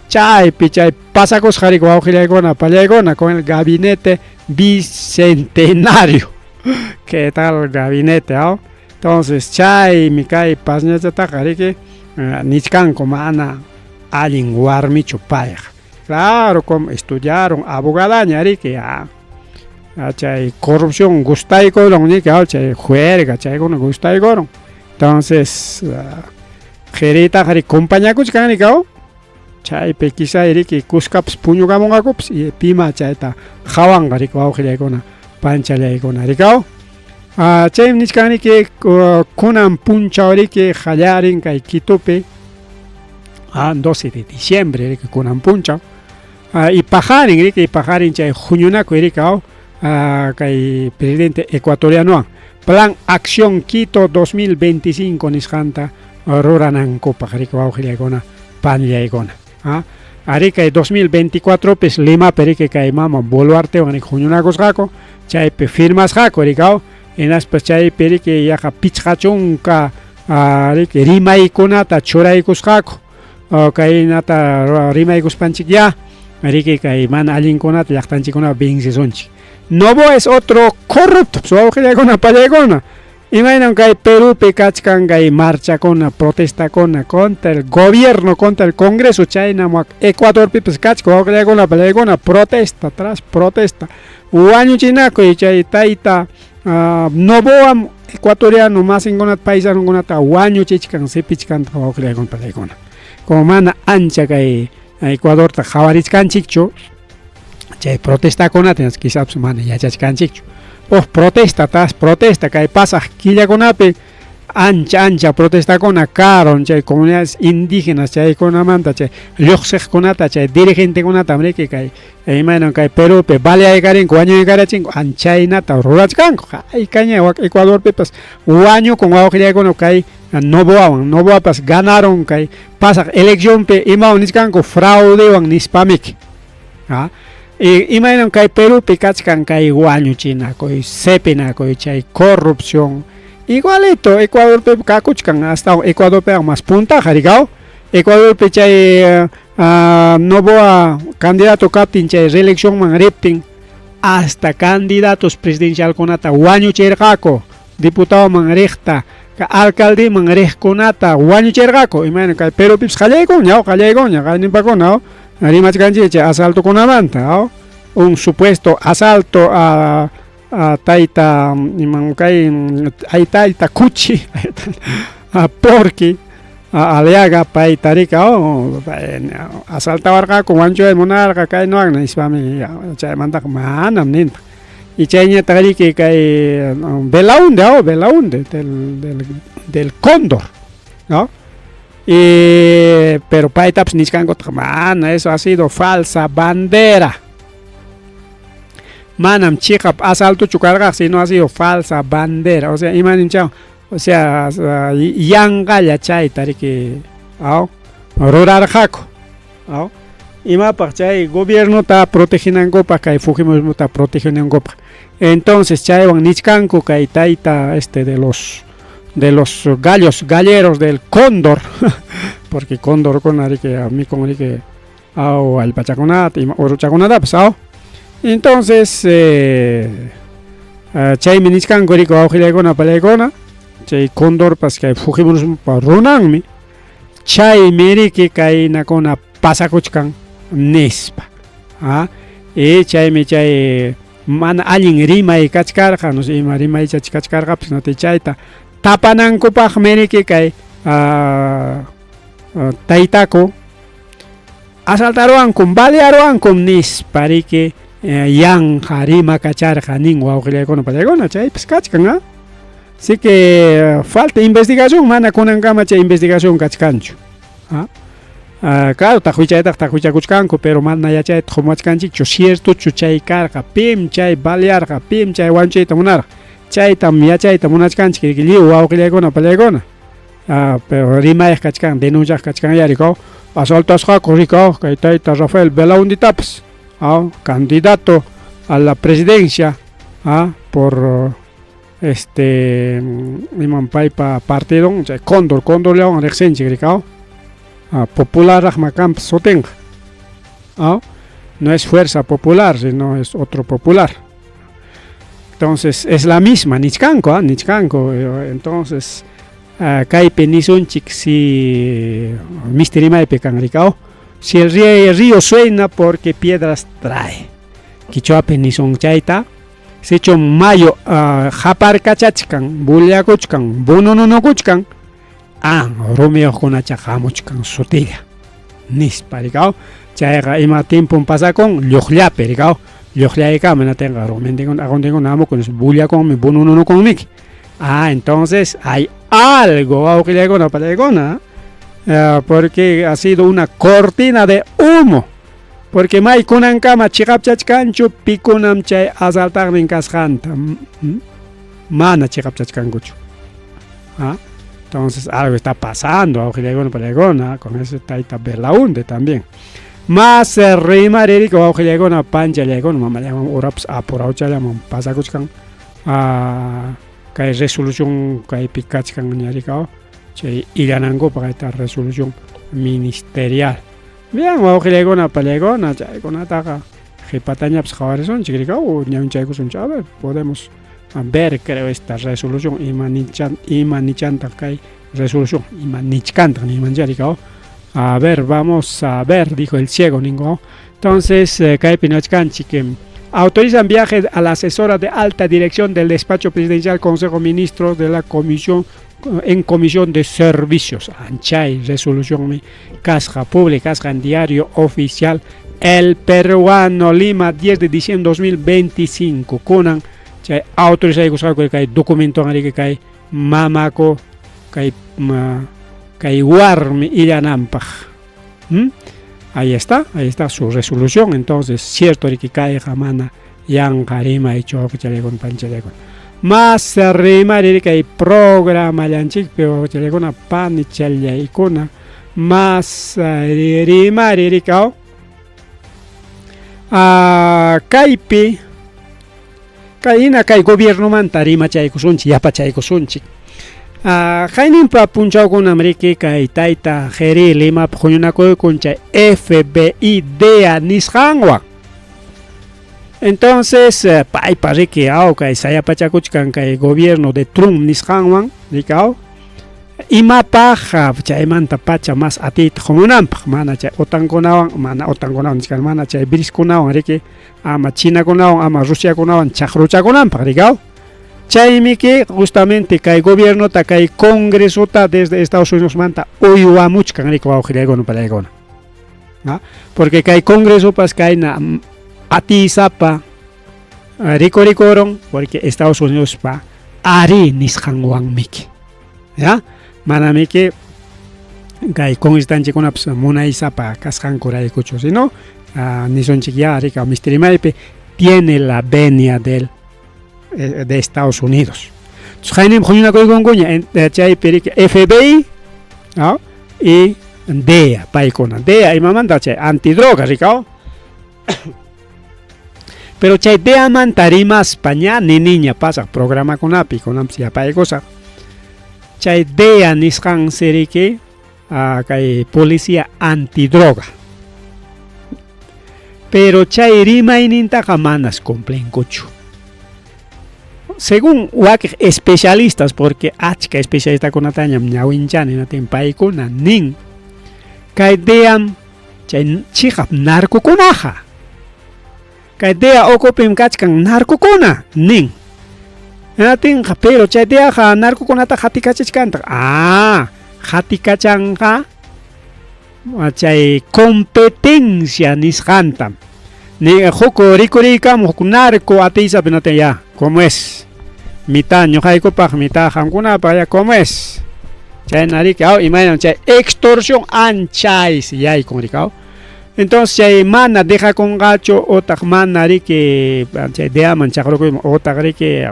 Speaker 2: chaypi chay pasakusqa riki wawqillaykuna pallaykuna con el gabinete bicentenario. ¿Qué tal gabinete? Entonces chaymi kay pasñachataqa riki nichkanku mana allin warmichu payqa. Claro, como estudiaron abogadaña riki. Chay corrupción gustaykurun niki chay juerga chaykuna gustaykurun. Entonces qiriytaqa riki compañakuchkan riki chaypi quizá riki kuskapas puñukamunqakupas y pima chayta qhawanqa riki wawqillaykuna panchallaykuna riki chaymi nichkan riki kunan punchaw riki qallarin kay Quitopi 12 de diciembre riki kunan punchaw y paqarin riki paqarin chay huñunakuy riki kay presidente ecuatorianowan Plan Acción Quito 2025 nisqanta ruranankupaq riki wawqillaykuna panillaykuna. Ari kay 2024pis Limapi riki kay mama Boluartewan riki huñunakusqaku chaypi firmasqaku riki hinaspa chaypi riki yaqa 50 riki rimaykunata churaykusqaku kaynata rimaykuspanchik ya riki kay mana allinkunata llaqtanchikkunapi vencesunchik. Noboa es otro corrupto, wawqillaykuna pallaykuna. Imaynam kay Perupi kachkan kay marchakuna, protestakuna contra el gobierno, contra el Congreso, chaynam Ecuadorpipas kachkan wawqillaykuna pallaykuna, protesta tras protesta. Wañuchinakuy chay tayta Noboam ecuatoriano masinkunata paisanunkunata wañuchichkan sipichkantaq wawqillaykuna pallaykuna. Como mana ancha kay Ecuadorta qhawarichkanchikchu chay protestakunata quizás mana yachachkanchikchu. Oh, protesta tras protesta kay pasaq killakunapi ancha ancha protestakuna karon chay comunidades indígenas chaykunamanta chay lluqsiqkunata chay dirigentekunata riki kay imaynan kay Perupi baleaykarinku wañuykarachinku anchaynata rurachkanku haykaña wak Ecuadorpipas wañukun wawqillaykuna kay Noboawan Noboapas ganaron kay pasaq eleccionpi imawan nichkanku fraudewan nispamiki. Imaynam kay Perupi kachkan kay wañuchinakuy sipinakuy chay corrupción igualito Ecuadorpi kakuchkan hasta Ecuadorpiqa más puntaja rikaw Ecuadorpi chay Noboa candidato kaptin chay reeleccionman riptin hasta candidatos presidencialkunata wañuchirqaku diputadoman riqta alcaldeman riqkunata wañuchirqaku imayna kay Perupipas qallaykunña qallaykunña qayninpakuna rimachkanchik chay asaltokunamanta un supuesto asalto a tayta iman kay tayta Kuchi a Porky Aliaga payta rika asaltawarqaku wañuchiyta munarqa kaynawan nispami chaymantaqa manam nintaq y chayñataq riki kay Belaunde Belaunde del Cóndor, ¿no? Y pero paytapas nichkankutaq mana eso ha sido falsa bandera. Manam chiqap asaltochu karqa sino ha sido falsa bandera, o sea imaninchaw o sea yanqalla chayta riki rurarqaku imapaq chay gobiernota proteginankupaq kay fujimorismota proteginankupaq. Entonces chaywan nichkanku kay tayta este de los gallos galleros del Cóndor porque cóndorkuna riki mikun riki allpachakunata ima uruchakunatapas entonces chaymi nichkanku riki wawqillaykuna pallaykuna chay Cóndorpas kay fujimorismopa runanmi chaymi riki kaynakuna pasakuchkan nispa y chaymi chay mana allin rimay kachkarqa no sé ima rimaychachi kachkarqapas no chayta tapanankupaqmi riki kay taytaku asaltaruwankum balearuwankum nispa riki yanqa rimakacharqa nin wawqillaykuna pallaykuna chaypas kachkan así que falta investigación mana kunankama chay investigación kachkanchu. Claro, taqwichaytaqa taqwichakuchkanku pero mana yachayta qumachkanchikchu ciertochu chay karqa pim chay balearqa pim chay wañuchiyta munarqa chaytam yachayta munachkanchik lliw wawqillaykuna pallaykuna pero rimayaq kachkan denunciaq kachkan ya rikaw asaltasqaku rikaw kay tayta Rafael Belaunditapas candidato a la presidencia por este iman paypa partidon chay Cóndor Cóndorllawan riqsinchik rikaw popularraqma kanpas sutinqa no es Fuerza Popular sino es otro popular. Entonces es la misma nichkanku nichkanku entonces kaypi nisunchik si misti rimaypi kan rikaw si el río suena porque piedras trae quichuapi nisun chayta. Sichum mayu qaparkachachkan, bullakuchkan, bunununukuchkan, an rumiyuqkunacha hamuchkan sutilla. Nispa rikaw. Chayqa ima tiempom pasakun lluqllapi rikaw. Lluqllaykama natinqa rumintinkuna aquntinkuna hamukun bullakunmi bunununukunmiki. Ah, entonces hay algo, wawqillaykuna pallaykuna, porque ha sido una cortina de humo. Porque may kunankama chiqapchachkanchu pikunam chay asaltaqnin kasqanta. Mana chiqapchachkankuchu. ¿Ah? Entonces algo está pasando, wawqillaykuna pallaykuna, con ese tayta Belaunde también. Mas rimaririko wawqillaykuna panchallaykuna mamallaman urapas apurawchallaman pasakuchkan kay resolución kaypi kachkan ñarikaw chay illanankupaq esta resolución ministerial. Bien, wawqillaykuna pallaykuna chaykunataqa qhipatañapas qhawarisunchik rikaw ñawinchaykusunchik. A ver, podemos ver creo esta resolución ima nichan ima nichantaq kay resolución ima nichkantaq niymancha rikaw. A ver, vamos a ver, dijo el ciego ningo. Entonces, kaypi niwachkanchik autorizan viaje a la asesora de alta dirección del despacho presidencial Consejo Ministros de la Comisión en Comisión de Servicios. Anchay, resolución mi kasqa publicasqa en diario oficial El Peruano, Lima, 10 de diciembre 2025. Kunan chay autorizaykusqaku kay documentowan riki kay mamaku kay kay warmi illananpaq. Ahí está su resolución. Entonces, cierto riki kayqa mana yanqa rimaychu wawqichallaykuna panchallaykuna. Mas rimariri kay programallanchikpi wawqichallaykuna panichallaykuna mas rimariri kaw kaypi kay hina kay gobiernomanta rimachaykusunchik yapachaykusunchik. Qayninpa punchawkunam riki kay tayta Jeri Limapa huñunakuykun chay FBI DEA nisqanwan. Entonces paypa riki aw kay sayapachakuchkan kay gobierno de Trump nisqanwan rikaw imapaq chaymanta pacha mas atiyta qumunanpaq mana chay OTANkunawan mana OTANkunawan nichkan mana chay BRICSkunawan riki ama Chinakunawan ama Rusiakunawan chaqruchakunanpaq rikaw. Chaymiki justamente kay gobiernota kay congresota desde Estados Unidos manta uywamuchkan riki wawqillaykuna pallaykuna. ¿Ah? Porque kay congresopas kayna atiysapa rikurikuron porque Estados Unidos pa ari nisqanwanmiki. ¿Ya? Manamiki kay congrestanchikkunapas munaysapa kasqankuraykuchu, sino nisunchik ya rika mistirimaypi tiene la venia del de Estados Unidos. Qayninpi huñunakuykunkuña chaypi riki FBI, ¿no? Y DEA paykuna. DEA imamanta chay antidroga rikaw. Pero chay DEAmanta rimaspa ña niniña pasaq programakunapi kunanpas yapaykusaq. Chay DEA nisqansi riki kay policía antidroga. Pero chay rimaynintaqa manas cumplinkuchu. Según wakiq especialistas, porque achka especialistakunatañam ñawinchani natin paykuna nin kay DEAm chay chiqap narcokunaqa. Kay DEA ukupim kachkan narcokuna nin. Natinqa pero chay DEAqa narcokunata qatikachachkantaq. Qatikachanqa chay competencia nisqantam. Ni huk rikuriykamu huk narco atiysapi natin ya, como es. Mitad ñuqaykupaq, mitad qamkunapaq, ya como es. Chayna riki, aw imaynam chay extorsión anchaysi yaykun rikaw. Entonces chay mana dejakunqachu utaq mana riki chay DEAman chaqrukuyman utaq riki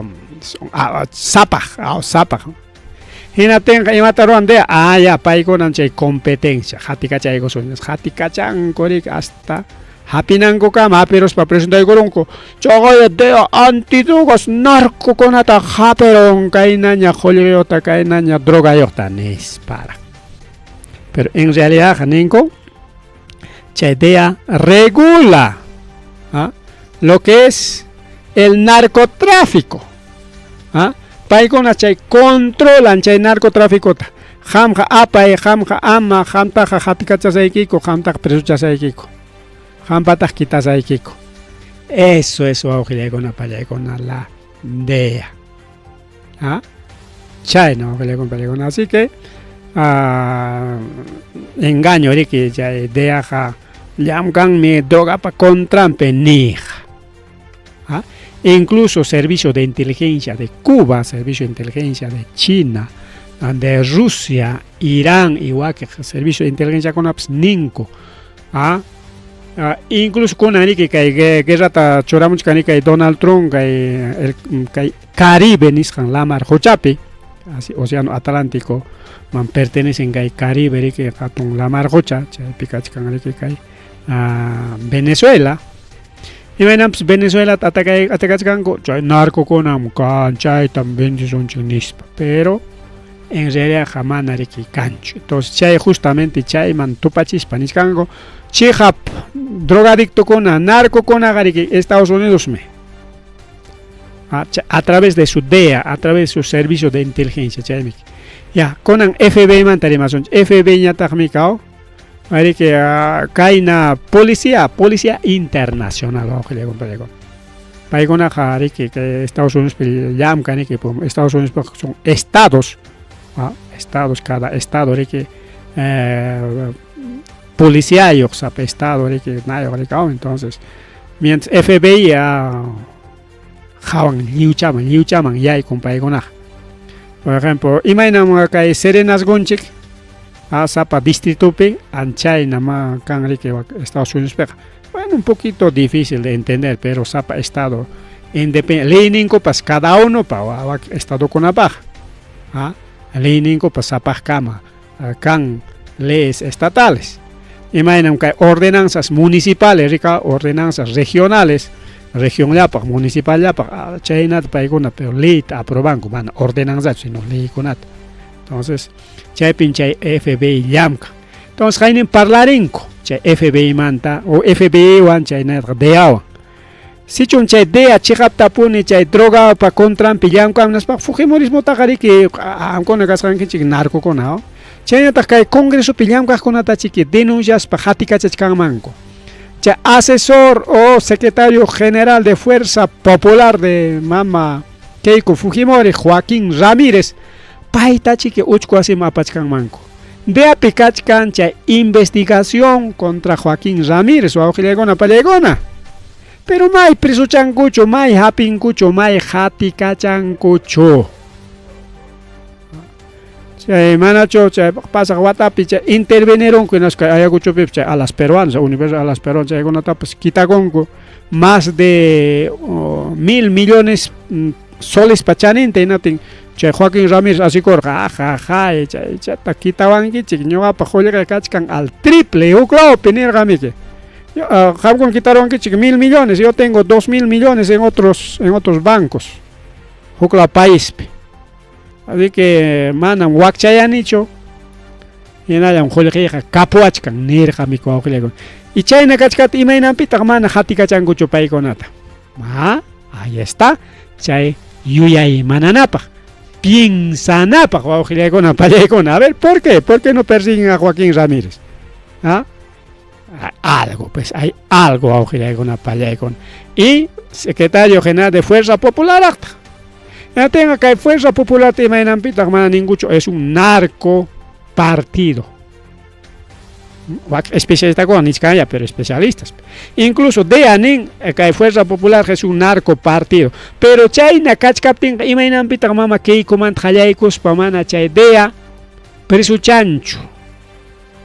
Speaker 2: sapaq, aw sapaq. Hinaptinqa imata ruwan DEA? Ya paykunam chay competencia qatikachaykusun. Qatikachanku riki hasta hapinankukama hapiruspa presentaykurunku. Chaqaya DEA antidrogas narcokunata hapirun kaynaña qullqiyuqta kaynaña drogayuqta nispara. Pero en realidad ninku chay DEA regula lo que es el narcotráfico. Paykuna chay controlan chay narcotráficota. Qamqa apay, qamqa ama, qamtaqa qatikachasaykiku, qamtaqa presochasaykiku. Qampataq quitasaykiku. Eso es wawqillaykuna pallaykuna la DEA. ¿Ah? Chayna wawqillaykuna pallaykuna. Así que ah, engaño riki chay DEAqa llamkanmi drogapa contranpi niqa. ¿Ah? Incluso servicio de inteligencia de Cuba, servicio de inteligencia de China, de Rusia, Irán y wakiq servicio de inteligencia kunapas ninku. ¿Ah? Incluso kunan riki kay guerrata churamuchkani kay Donald Trump kay el, kay Caribe nisqan lamar quchapi, así Océano Atlántico man pertenecen kay Caribe riki hatun lamar qucha, chaypi kachkan riki kay Venezuela. Imaynanpas Venezuelata atacay atacachkanku chay narcokunam kan chaytam vendesunchik nispa, pero en realidadqa mana riki kanchu. Entonces chay justamente chayman tupachispa nichkanku chiqap drogadictokuna, narcokunaqa riki Estados Unidosmi. A través de su DEA, a través de su servicio de inteligencia, chaymi. Ya, kunan FBI manta rimasunchik. FBI ñataqmi kaw ariki kayna policía, policía internacional wawqillaykuna pallaykuna. Paykunaqa riki kay Estados Unidospi llamkaniki, Estados Unidos son estados, estados, cada estado riki policiayuq sapa estado riki nayuq riki, entonces mientras FBI hawan lliwchaman lliwchaman yaykun paykunaqa. Por ejemplo, imaynam kay serenazgonchik sapa distritopi anchayna ma kan riki Estados Unidospiqa. Bueno, un poquito difícil de entender, pero sapa estado independiente leyninkupas cada uno pa estadokunapaq. Leyninkupas sapaqkama kan leyes estatales. Imaynam kay ordenanzas municipales rika ordenanzas regionales, regionllapaq, municipallapaq, chaynata paykuna pero leyta aprobanku, mana ordenanzachu sino leykunata. Entonces, chaypin chay FBI llamkan. Entonces, qaynin parlarinku chay FBI manta o FBI wan chaynataq DEAwan. Sichum chay DEA chiqaptapuni chay drogapa contranpi llamkan nispa Fujimorismotaqa riki qamkuna kasqankichik narcokuna. Chaynataq kay congresopi llamkaqkunata chiki denunciaspa qatikachachkanmanku. Chay asesor o secretario general de Fuerza Popular de mama Keiko Fujimori, Joaquín Ramírez, payta chiki uchku wasiman apachkanmanku. DEApi kachkan chay investigación contra Joaquín Ramírez, wawqillaykuna pallaykuna. Pero may presuchankuchu, may hapinkuchu, may qatikachankuchu. Chay manachu chay pasaq watapi chay intervenirunku hinaspa kay Ayacuchopipas chay alas peruanas, Universidad Alas Peruanas chaykunatapas kitakunku más de 1000 millones solespa chaninta. Hinaptin chay Joaquín Ramírez asikurqa, ajajay, chay chata kitawankichik, ñuqapa qullqi kachkan al triple huklawpi nirqamiki. Qamkuna kitaruwankichik 1000 millones, yo tengo 2000 millones en otros bancos huklaw paispi. Así que manam wakchayanichu, hinallam qullqiyqa kapuwachkan nirqamiki wawqillaykuna. Y chayna kachkaptin imaynanpitaq mana qatikachankuchu paykunata. Ahí está, chay yuyaymananapaq, piensanapaq wawqillaykuna pallaykuna. A ver, ¿por qué? ¿Por qué no persiguen a Joaquín Ramírez? ¿Ah? Algo, pues hay algo wawqillaykuna pallaykuna. Y secretario general de Fuerza Popular aqtaq. Ya tenga kay Fuerza Popular imaynanpitaq mana ninguchu, es un narco partido. Especialista nichkanya, pero especialistas. Incluso DEA nin kay Fuerza Popular es un narco partido. Pero chayna kachkaptinqa imaynanpitaq mama Keikomanta qallaykuspa mana chay DEA presuchanchu.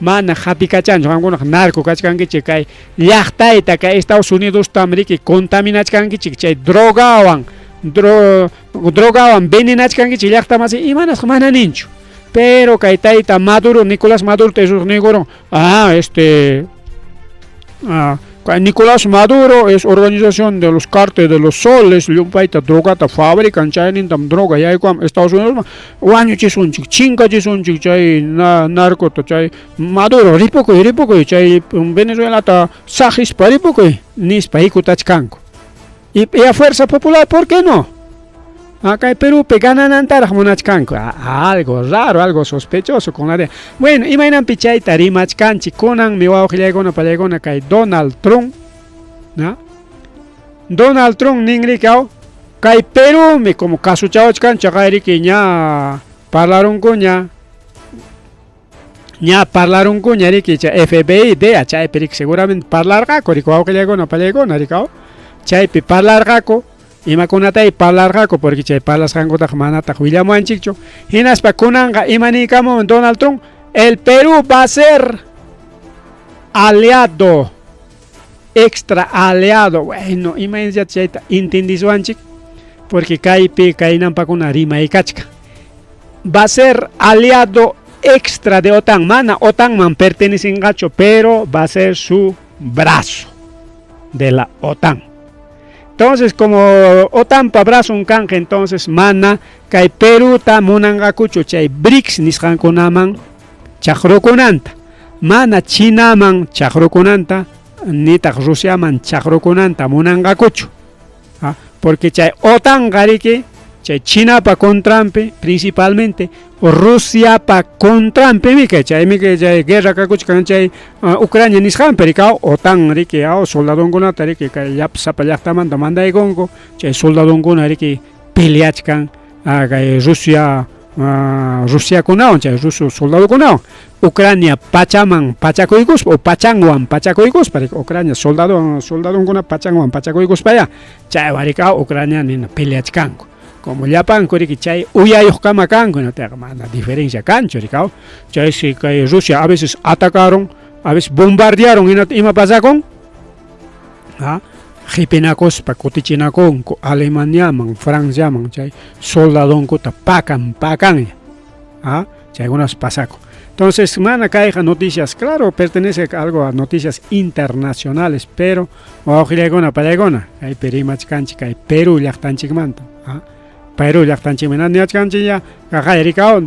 Speaker 2: Mana qatikachanchu, qamkunaqa narco kachkankichik kay llaqtayta kay Estados Unidostam riki contaminachkankichik chay drogawan drogawan venenachkankichik llaqta masi imanasqa mana ninchu. Pero kay tayta Maduro, Nicolás Maduro nigurun, Nicolás Maduro es organización de los cárteles de los soles, llumpayta drogata fabrican, chaynintam droga yaykuam Estados Unidos, wañuchisunchik, chinkachisunchik chay narcota, chay Maduro, ripukuy, ripukuy, chay Venezuelata saqispa ripukuy, nispa hikutachkanku. Y a Fuerza Popular, ¿por qué no? Acá en Perú gananantaraq munachkanku. Algo raro, algo sospechoso con la DEA. Bueno, imaynanpi chayta rimachkanchik kunanmi wawqillaykuna pallaykuna kay Donald Trump, ¿no? Donald Trump ninriki aw kay Perumi como kasuchawachkan chaqayriki ña parlarunkuña ña parlarunkuña riki chay FBI DEA chaypi riki seguramente parlarqaku riki wawqillaykuna pallaykuna riki aw chaypi parlarqaku imakunatay parlarqaku porque chay parlasqankutaqa manataq willamuwanchikchu hinaspa kunanqa ima niykamuwan Donald Trump el Perú va a ser aliado extra aliado bueno imaynalla chayta entendisuwanchik porque kaypi kaynampakuna rimaykachkan va a ser aliado extra de OTAN mana OTANman pertenecenqachu pero va a ser su brazo de la OTAN entonces como OTANpa brazon kanqa entonces mana kay Peruta munanqakuchu chay BRICS nisqankunaman chaqrukunanta mana Chinaman chaqrukunanta nitaq Rusiaman chaqrukunanta munanqakuchu porque chay OTANqa riki chay Chinapa contranpi principalmente Rusiapa contranpi mike chaymi chay guerra kakuchkan chay Ucrania nisqanpi riki OTAN riki soldadonkunata riki kay llapa llaqtamanta mandaykunku chay soldadonkuna riki peleachkan kay Rusia Rusiakunawan chay ruso soldadokunawan Ucrania pachaman pachakuykuspa o pachanwan pachakuykuspa riki Ucrania soldado soldadonkuna pachanwan pachakuykuspaya chaywan riki Ucrania nina peleachkanku como llapanku riki chay uyayuqkama kanku hinataqa mana diferencia kanchu riki chaysi kay Rusia a veces atacaron a veces bombardearon hinata ima pasakun qhipinakuspa kutichinakunku Alemaniaman Franciaman chay soldadonkuta pakan pakanña chaykunas pasakun entonces mana kayqa noticias claro pertenece algo a noticias internacionales pero wawqillaykuna pallaykuna kaypi rimachkanchik kay Perú llaqtanchikmanta Perú llaqtanchikmanta niwachkanchik ya kaqayrikaw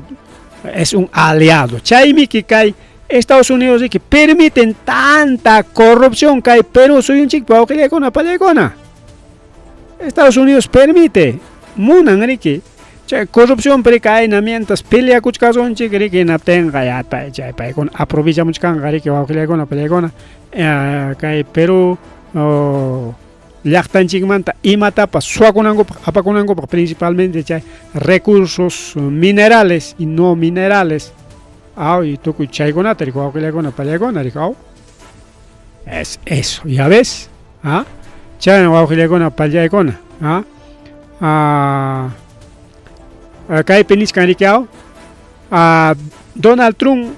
Speaker 2: es un aliado chaymiki kay Estados Unidos riki permiten tanta corrupción kay Perú suyunchikpi wawqillaykuna pallaykuna Estados Unidos permite munan riki chay corrupción riki kayna mientras peleakuchkasunchik riki hinaptinqa ya chay paykuna aprovechamuchkanqa riki wawqillaykuna pallaykuna kay Perú llaqtanchikmanta imatapas suwakunankupaq apakunankupaq principalmente chay recursos minerales y no minerales aw y tukuy chaykunata riki wawqillaykuna pallaykuna riki aw es eso ya ves ah chayna wawqillaykuna pallaykuna ah kaypi nichkan riki aw Donald Trump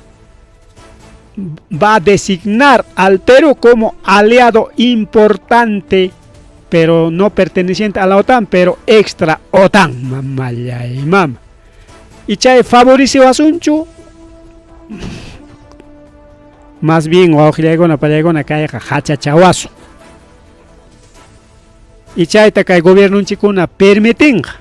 Speaker 2: va a designar al Perú como aliado importante, pero no perteneciente a la OTAN, pero extra OTAN, mamallay mama. Y chay favorecewasunchu más bien wawqillaykuna pallaykuna kayqa hachachawasun. Y chayta kay gobiernonchikkuna permitinqa.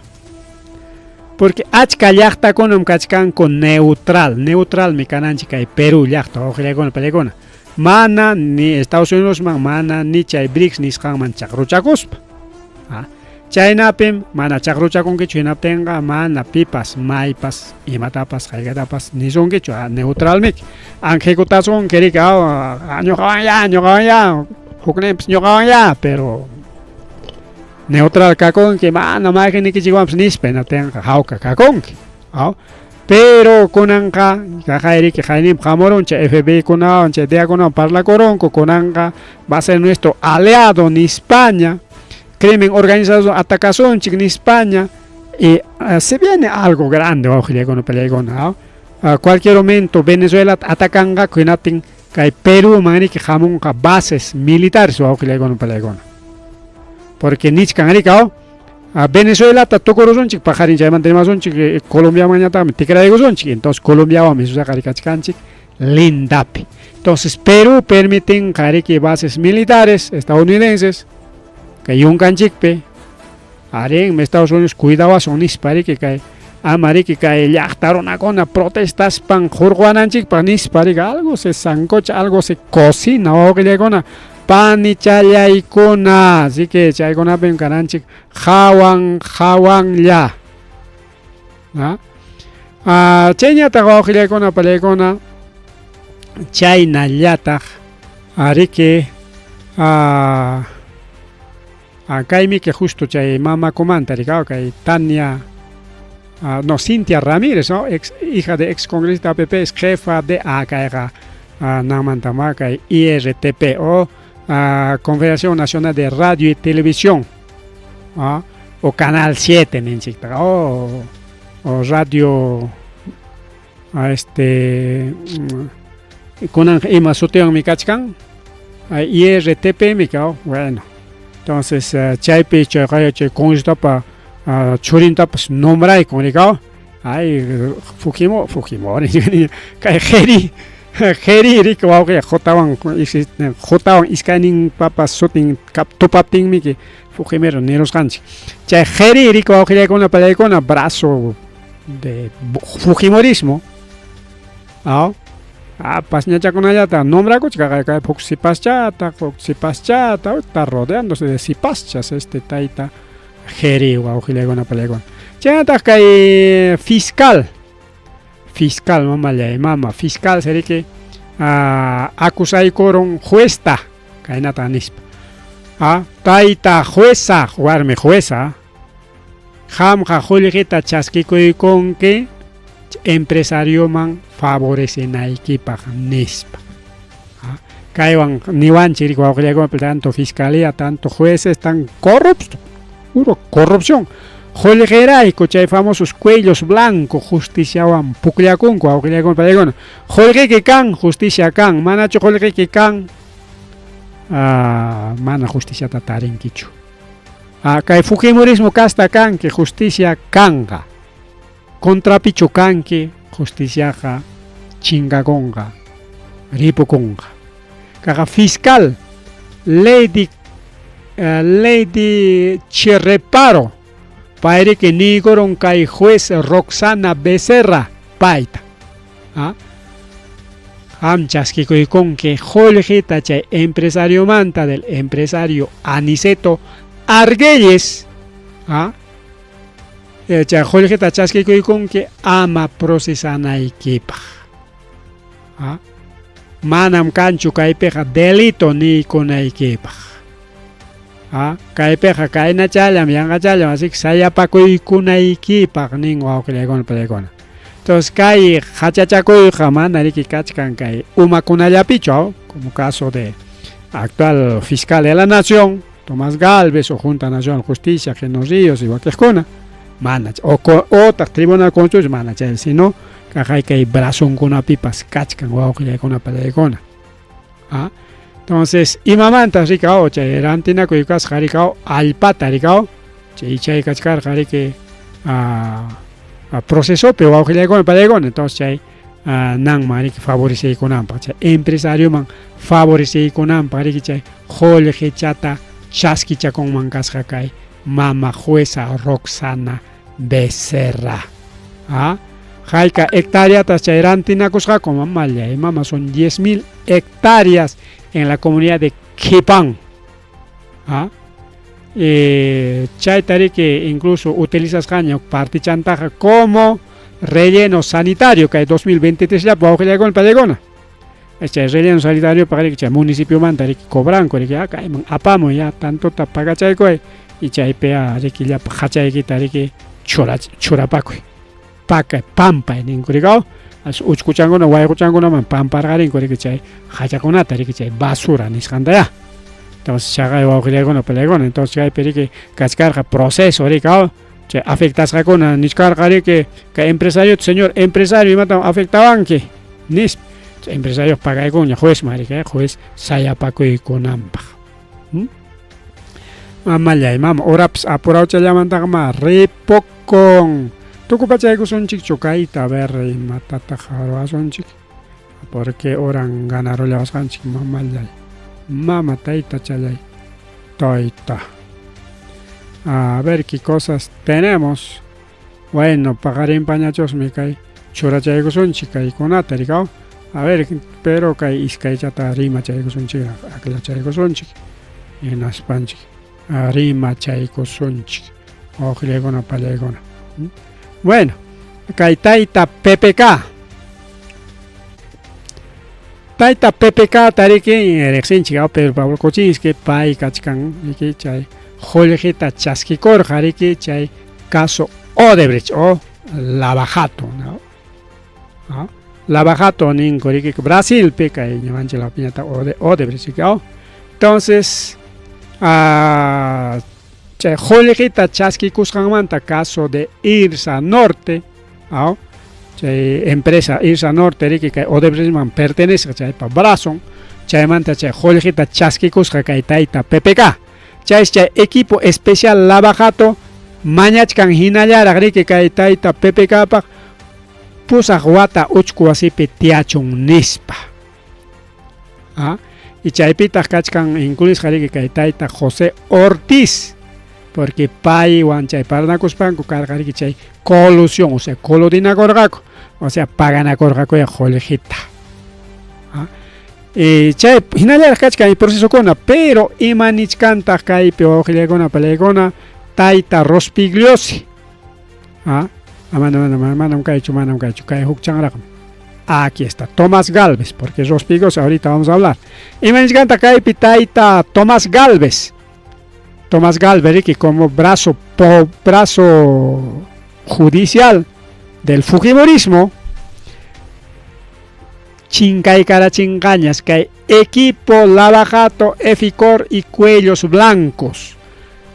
Speaker 2: Porque achka llaqtakunam kachkanku neutral, neutralmi kananchik kay Perú llaqta wawqillaykuna pallaykuna. Mana ni Estados Unidosman, mana ni chay BRICS nisqanman chaqruchakuspa. Chaynapim mana chaqruchakunkichu hinaptinqa mana pipas maypas imatapas haykatapas nisunkichu neutralmiki. Anjikutasunki riki ñuqawan ya ñuqawan ya hukninpas ñuqawan ya pero neutral kakunki mana mayqinnikichikwanpas nispa hinaptinqa hawka kakunki. Pero kunanqa kaqayriki qayninpi hamurun chay FBI kunawan chay DEA kunawan parlakurunku kunanqa va a ser nuestro aliado nispaña crimen organizado atacasunchik nispaña y se viene algo grande wawqillaykuna pallaykuna cualquier momento Venezuela atakanqaku hinaptin kay Perúman riki hamunqa bases militares wawqillaykuna pallaykuna porque nichkan riki Venezuelata tukurusunchik paqarin chaymanta rimasunchik Colombiamanñataqmi tikraykusunchik entonces Colombiawanmi susaqa rikachkanchik lindapi entonces Perú permitinqa riki bases militares estadounidenses kay yunkanchikpi arinmi Estados Unidos cuidawasun nispa riki kay ama riki kay llaqta runakuna protestaspan hurquwananchikpaq nispa riki algo se sancocha algo se cocina wawqillaykuna panichallaykuna así que chaykunapim kananchik hawan hawanlla chayñataq wawqillaykuna pallaykuna chaynallataq ariki Kaymi que justo chay mamakumanta rikaw kay Tania no Cintia Ramírez, no, ex hija de ex congresista APP, es jefa de kayqa nanmanta ma kay IRTP o Confederación Nacional de Radio y Televisión o Canal 7 ninchiktaqa o radio este kunanqa ima sutiwanmi kachkan IRTP mi kaw, bueno, entonces chaypi chayqa chay congresistapa churintapas nombraykun rikaw. Ay, Fujimori kay Jeri Jeri riki wawqiy Jotawan Jotawan iskaynin papas sutin tupaptinmi Fujimori nirusqanchik. Chay Jeri riki wawqillaykuna pallaykuna brazo de Fujimorismo. Pasñachakunallata nombrakuchka kay huk sipaschata, huk sipaschata, está rodeándose de sipaschas este tayta Jeri wawqillaykuna pallaykuna. Chaynataq kay fiscal, fiscal mamallay mama, fiscal seriki acusaykurun juezta kaynata nispa. Tayta jueza, warmi jueza, qamqa qullqita chaskikuykunki empresarioman favorecinaykipaq nispa. Kaywan niwanchik wawqillaykuna tanto fiscalía, tanto jueces están corruptos, puro corrupción. Qullqirayku chay famosos cuellos blancos justiciawan pukllakunku wawqillaykuna pallaykuna. Qullqiki kan, justicia kan, manachu qullqiki kan, mana justiciata tarinkichu. Kay fujimorismo kasta kanki, justicia kanqa. Contrapichu kanki, justiciaqa chinkakunqa, ripukunqa. Kaqa fiscal Lady Cherreparo payriki niykurun kay juez Roxana Becerra payta. Qam chaskikuykunki qullqita chay empresariomanta del empresario Aniceto Arguelles. Chay qullqita chaskikuykunki ama procesanaykipaq. Manam kanchu kaypiqa delito niykunaykipaq. Kaypiqa kaynachallam yanqachallam, así que sayapakuykunaykipaq nin wawqillaykuna pallaykuna. Entonces kay hachachakuyqa mana riki kachkan kay umakunallapichu, como caso de actual fiscal de la nación, Tomás Galvez, o Junta Nacional de Justicia, Geno Ríos y wakiqkuna, mana o otaq Tribunal Constitucional mana chay, sino kaqay kay brazonkunapipas kachkan wawqillaykuna pallaykuna. Entonces, imamantas rikaw chay rantinakuy kasqa rikaw allpata rikaw chay chay kachkarqa riki procesopi wawqillaykuna pallaykuna. Entonces chay nanman riki favoreceykunanpaq, chay empresarioman favoreceykunanpaq riki chay qullqichata chaskichakunman kasqa kay mama jueza Roxana Becerra. Hayka hectáreas chay rantinakusqaku mamallay mama, son 10.000 hectáreas en la comunidad de Quipán. Chayta riki incluso utilizasqaña partichantaqa como relleno sanitario kay 2023 llapi wawqillaykuna pallaykuna. Chay relleno sanitario paq riki chay municipiomanta riki cobranku riki kayman apamuy ya tantota pagachaykuy y chaypi riki llapa hachaykita riki churapakuy. Pakay pampay ninku rikaw. Uchkuchankuna wayquchankunaman pamparqarinku riki chay hachakunata riki chay basura nisqanta ya. Entonces chaqay wawqillaykuna pallaykuna. Entonces chaypi riki kachkarqa proceso rikaw. Chay afectasqakuna nichkarqa riki kay empresario, señor empresario, imatam afectawanki nispa. Chay empresario pagaykunña juezman riki, juez sayapakuykunanpaq. Mamallay mama, horapas apurawchallamantaqa ma ripukun. Tukupachaykusunchikchu kayta, a ver imatataq ruwasunchik, porque horan ganarullawasqanchik mamallay. Mama taytachallay, tayta. A ver qué cosas tenemos. Bueno, paqarinpañachusmi kay churachaykusunchik kaykunata rikaw. A ver, pero kay iskaychata rimachaykusunchik, aklachaykusunchik, hinaspanchik rimachaykusunchik wawqillaykuna pallaykuna. Bueno, kay tayta PPK. Tayta PPK tariki riqsinchik Pedro Pablo Kuczynski, pay kachkan riki chay qullqita chaskikurqa riki chay caso Odebrecht o Lava Jato, ¿no? ¿No? Lava Jato ninku riki Brasilpi kay ñuqanchik lawpiñataq Odebrecht ¿no? Entonces, chay qullqita chaskikusqanmanta caso de Irsa Norte, ¿no? Chay empresa Irsa Norte riki kay Odebrechtman pertenece chaypa brazon, chaymanta chay qullqita chaskikusqa kay tayta PPK. Chay chay equipo especial Lava Jato mañachkan hinallaraq riki kay tayta PPKpaq pusaq wata uchku wasipi tiyachun nispa. ¿Ah? Y chaypitaq kachkan incluisqa riki kay tayta José Ortiz, porque paywan chay parlanakuspanku karqa riki chay colusión, o sea, coludinakurqaku, o sea, paganakurqaku ya qullqita. ¿Ah? Y chay hinallaraq kachkan y procesokuna, pero ima nichkantaq kaypi wawqillaykuna palaykuna tayta Rospigliosi. ¿Ah? Manam kaychu, manam kaychu, kay huk chanraqmi. Aquí está Tomás Galvez, porque Rospigliosi ahorita vamos a hablar. Ima nichkantaq kaypi tayta Tomás Galvez. Tomás Galvez, riki, como brazo judicial del fujimorismo, chinkaykarachinqañas kay equipo Lava Jato, Eficor y Cuellos Blancos.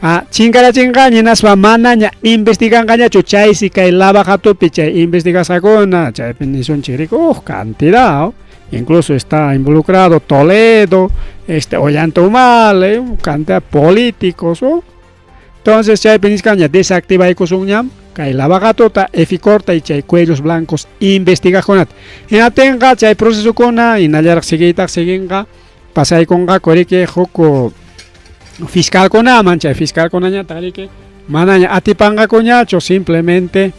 Speaker 2: Ah, chinkarachinqaña hinaspa manaña investiganqañachu chaysi kay Lava Jatopi chay investigasqakuna, chaypi nisunchik riki, cantidad, ¿oh? Incluso está involucrado Toledo, Ollanta Humala, cantidad de políticos, ¿oh? Entonces chaypi nisqaña desactivaykusunñam kay Lava Jatota, Eficorta y chay Cuellos Blancos investigaqkunata. Hinatinqa chay procesokuna hinallaraq siguiytaq siguinqa pasaykunqaku riki huk fiscalkunaman, chay fiscalkunañataq riki manaña atipanqakuñachu, simplemente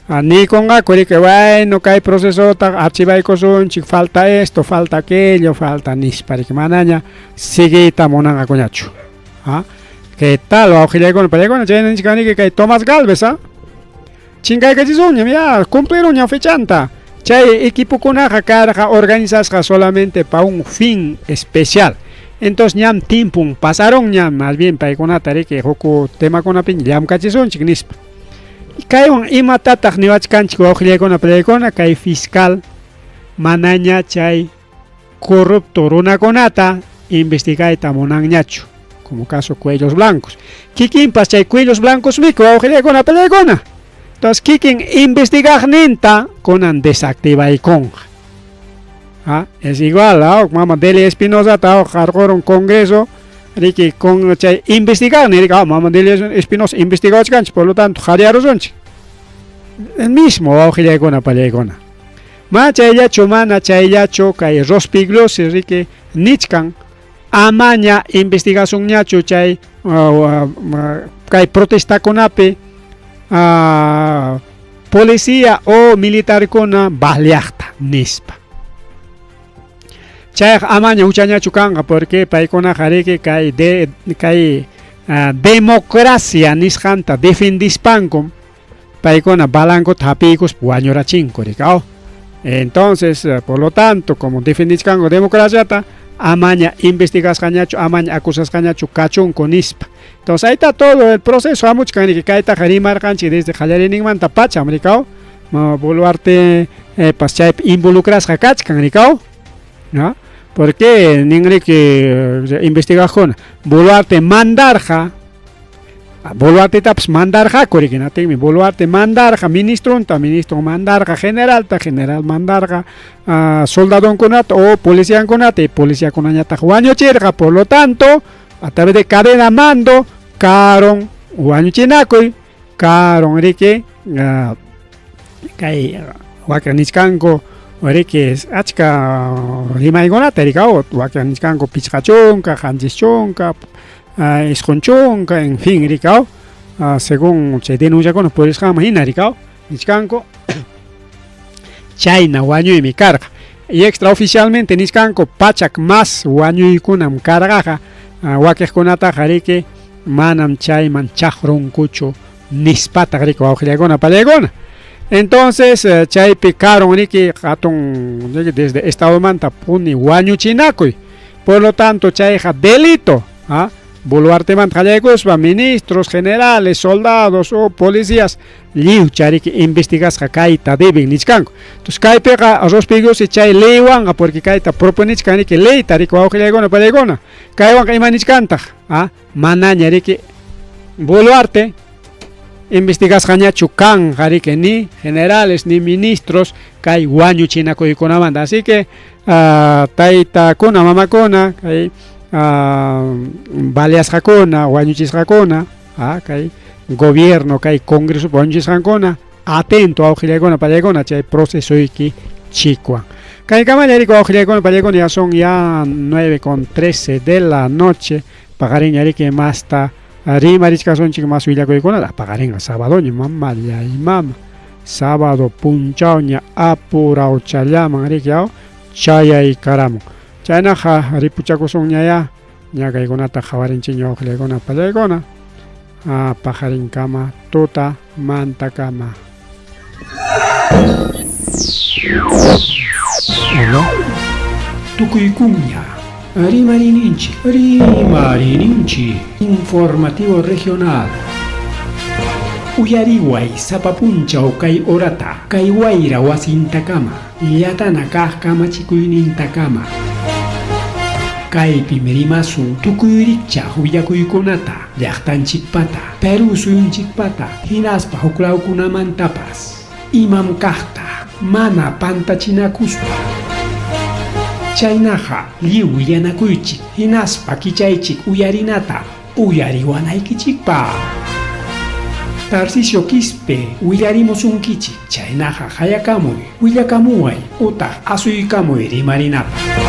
Speaker 2: niykunqaku riki, bueno, kay procesota archivaykusunchik, falta esto, falta aquello, falta nispa riki, manaña siguiyta munanqakuñachu. ¿Ah? ¿Qué tal? Wawqillaykuna palaykuna chayna nichkan riki kay Tomás Galvez, ¿ah? Chinkaykachisunñam ya, cumplirunñam fechanta. Chay equipokunaqa karqa organizasqa solamente pa un fin especial. Entonces ñam timpun pasaron ñam, más bien paykunata riki huk temakunapiña llamkachisunchik nispa. Kaywan imatataq niwachkanchik wawqillaykuna palaykuna kay fiscal manaña chay corrupto runakunata investigayta munanñachu, como caso Cuellos Blancos. Kikinpas chay Cuellos Blancos miku wawqillaykuna palaykuna. Entonces kikin investigaqninta kunan desactivaykunqa. ¿Ah? Es igual, ¿ah? Mama Delia Espinosa ta qarqurun Congreso riki con chay investigar riki, mama Delia Espinosa investigawachkanchik, por lo tanto qariyarusunchik. El mismo wawqillaykuna pallaykuna. Ma chayllachu mana chayllachu kay Rospigliosi riki nichkan amaña investigasunñachu chay kay protestakunapi policía o militarkuna baleaqta nispa. Chayqa amaña huchañachu kanqa porque paykunaqa riki kay kay democracia nisqanta defendispankum paykuna balankuta hapiykuspa wañurachinku riki. Entonces, por lo tanto, como defendichkanku democraciata, amaña investigasqañachu, amaña acusasqañachu kachunku nispa. Entonces, ahí está todo el proceso, hamuchkan riki kaytaqa rimarqanchik desde qallariyninmanta pacha, rikaw. Boluarte pas chaypi involucrasqa kachkan, rikaw, ¿no? Porque ninriki investigaqkuna Boluarte mandarqa, Boluartetapas mandarqaku riki, natinmi Boluarte mandarqa ministronta, ministro mandarqa generalta, general mandarqa soldadonkunata o policiankunata, y policiakunañataq wañuchirqa, por lo tanto, a través de cadena mando, karon wañuchinakuy, karon riki kay wakin nichkanku riki achka rimaykunata rikaw, wakin nichkanku 50, 70, 90, en fin, rikaw, según chay denunciakuna purisqanman hina rikaw, nichkanku chayna wañuymi karqa. Y extraoficialmente nichkanku 100 más wañuykunam karqaqa, wakiqkunataqa riki manam chayman chaqrunkuchu nispataq riki wawqillaykuna pallaykuna. Entonces chaypi karon riki hatun riki desde estadomanta puni wañuchinakuy. Por lo tanto chayqa delito, ¿ah? Boluartemanta qallaykuspa ministros, generales, soldados o policías lliwcha riki investigasqa kayta deben nichkanku. Entonces kaypiqa Rospigliosi chay leywanqa porque kayta proponichkan riki leyta riki wawqillaykuna pallaykuna. Kaywanqa ima nichkantaq? Ah, manaña riki Boluarte investigasqañachu kanqa riki ni generales ni ministros kay wañuchinakuykunamanta. Así que taytakuna mamakuna kay baleasqakuna wañuchisqakuna kay gobierno kay congreso wañuchisqankuna atento wawqillaykuna pallaykuna chay procesoyki chikwan. Kay kamalla riki wawqillaykuna pallaykuna ya son ya 9:13 de la noche paqarinña riki masta rimarichkasunchik mas willakuykunata paqarinqa sabadoña mamallay mama sábado punchawña apurawchallaman riki aw chayaykaramun chaynaqa ripuchakusunñayá ña kaykunata qhawarinchikña wawqillaykuna pallaykuna paqarinkama tuta mantakama.
Speaker 1: Tukuykunña rimarininchik rimarininchik informativo regional. Uyariway sapa punchaw kay horata kay wayra wasintakama llatana kaq kamachikuynintakama. Kaypim rimasun tukuy rikchaq willakuykunata llaqtanchikpata Perú suyunchikpata hinaspa huklawkunamantapas imam kaqta mana pantachinakuspa. Chaynaqa lliw willanakuychik hinaspa kichaychik uyarinata uyariwanaykichikpaq. Tarcisio Quispe willarimusunkichik chaynaqa hayakamuy willakamuway utaq asuykamuy rimarinapaq.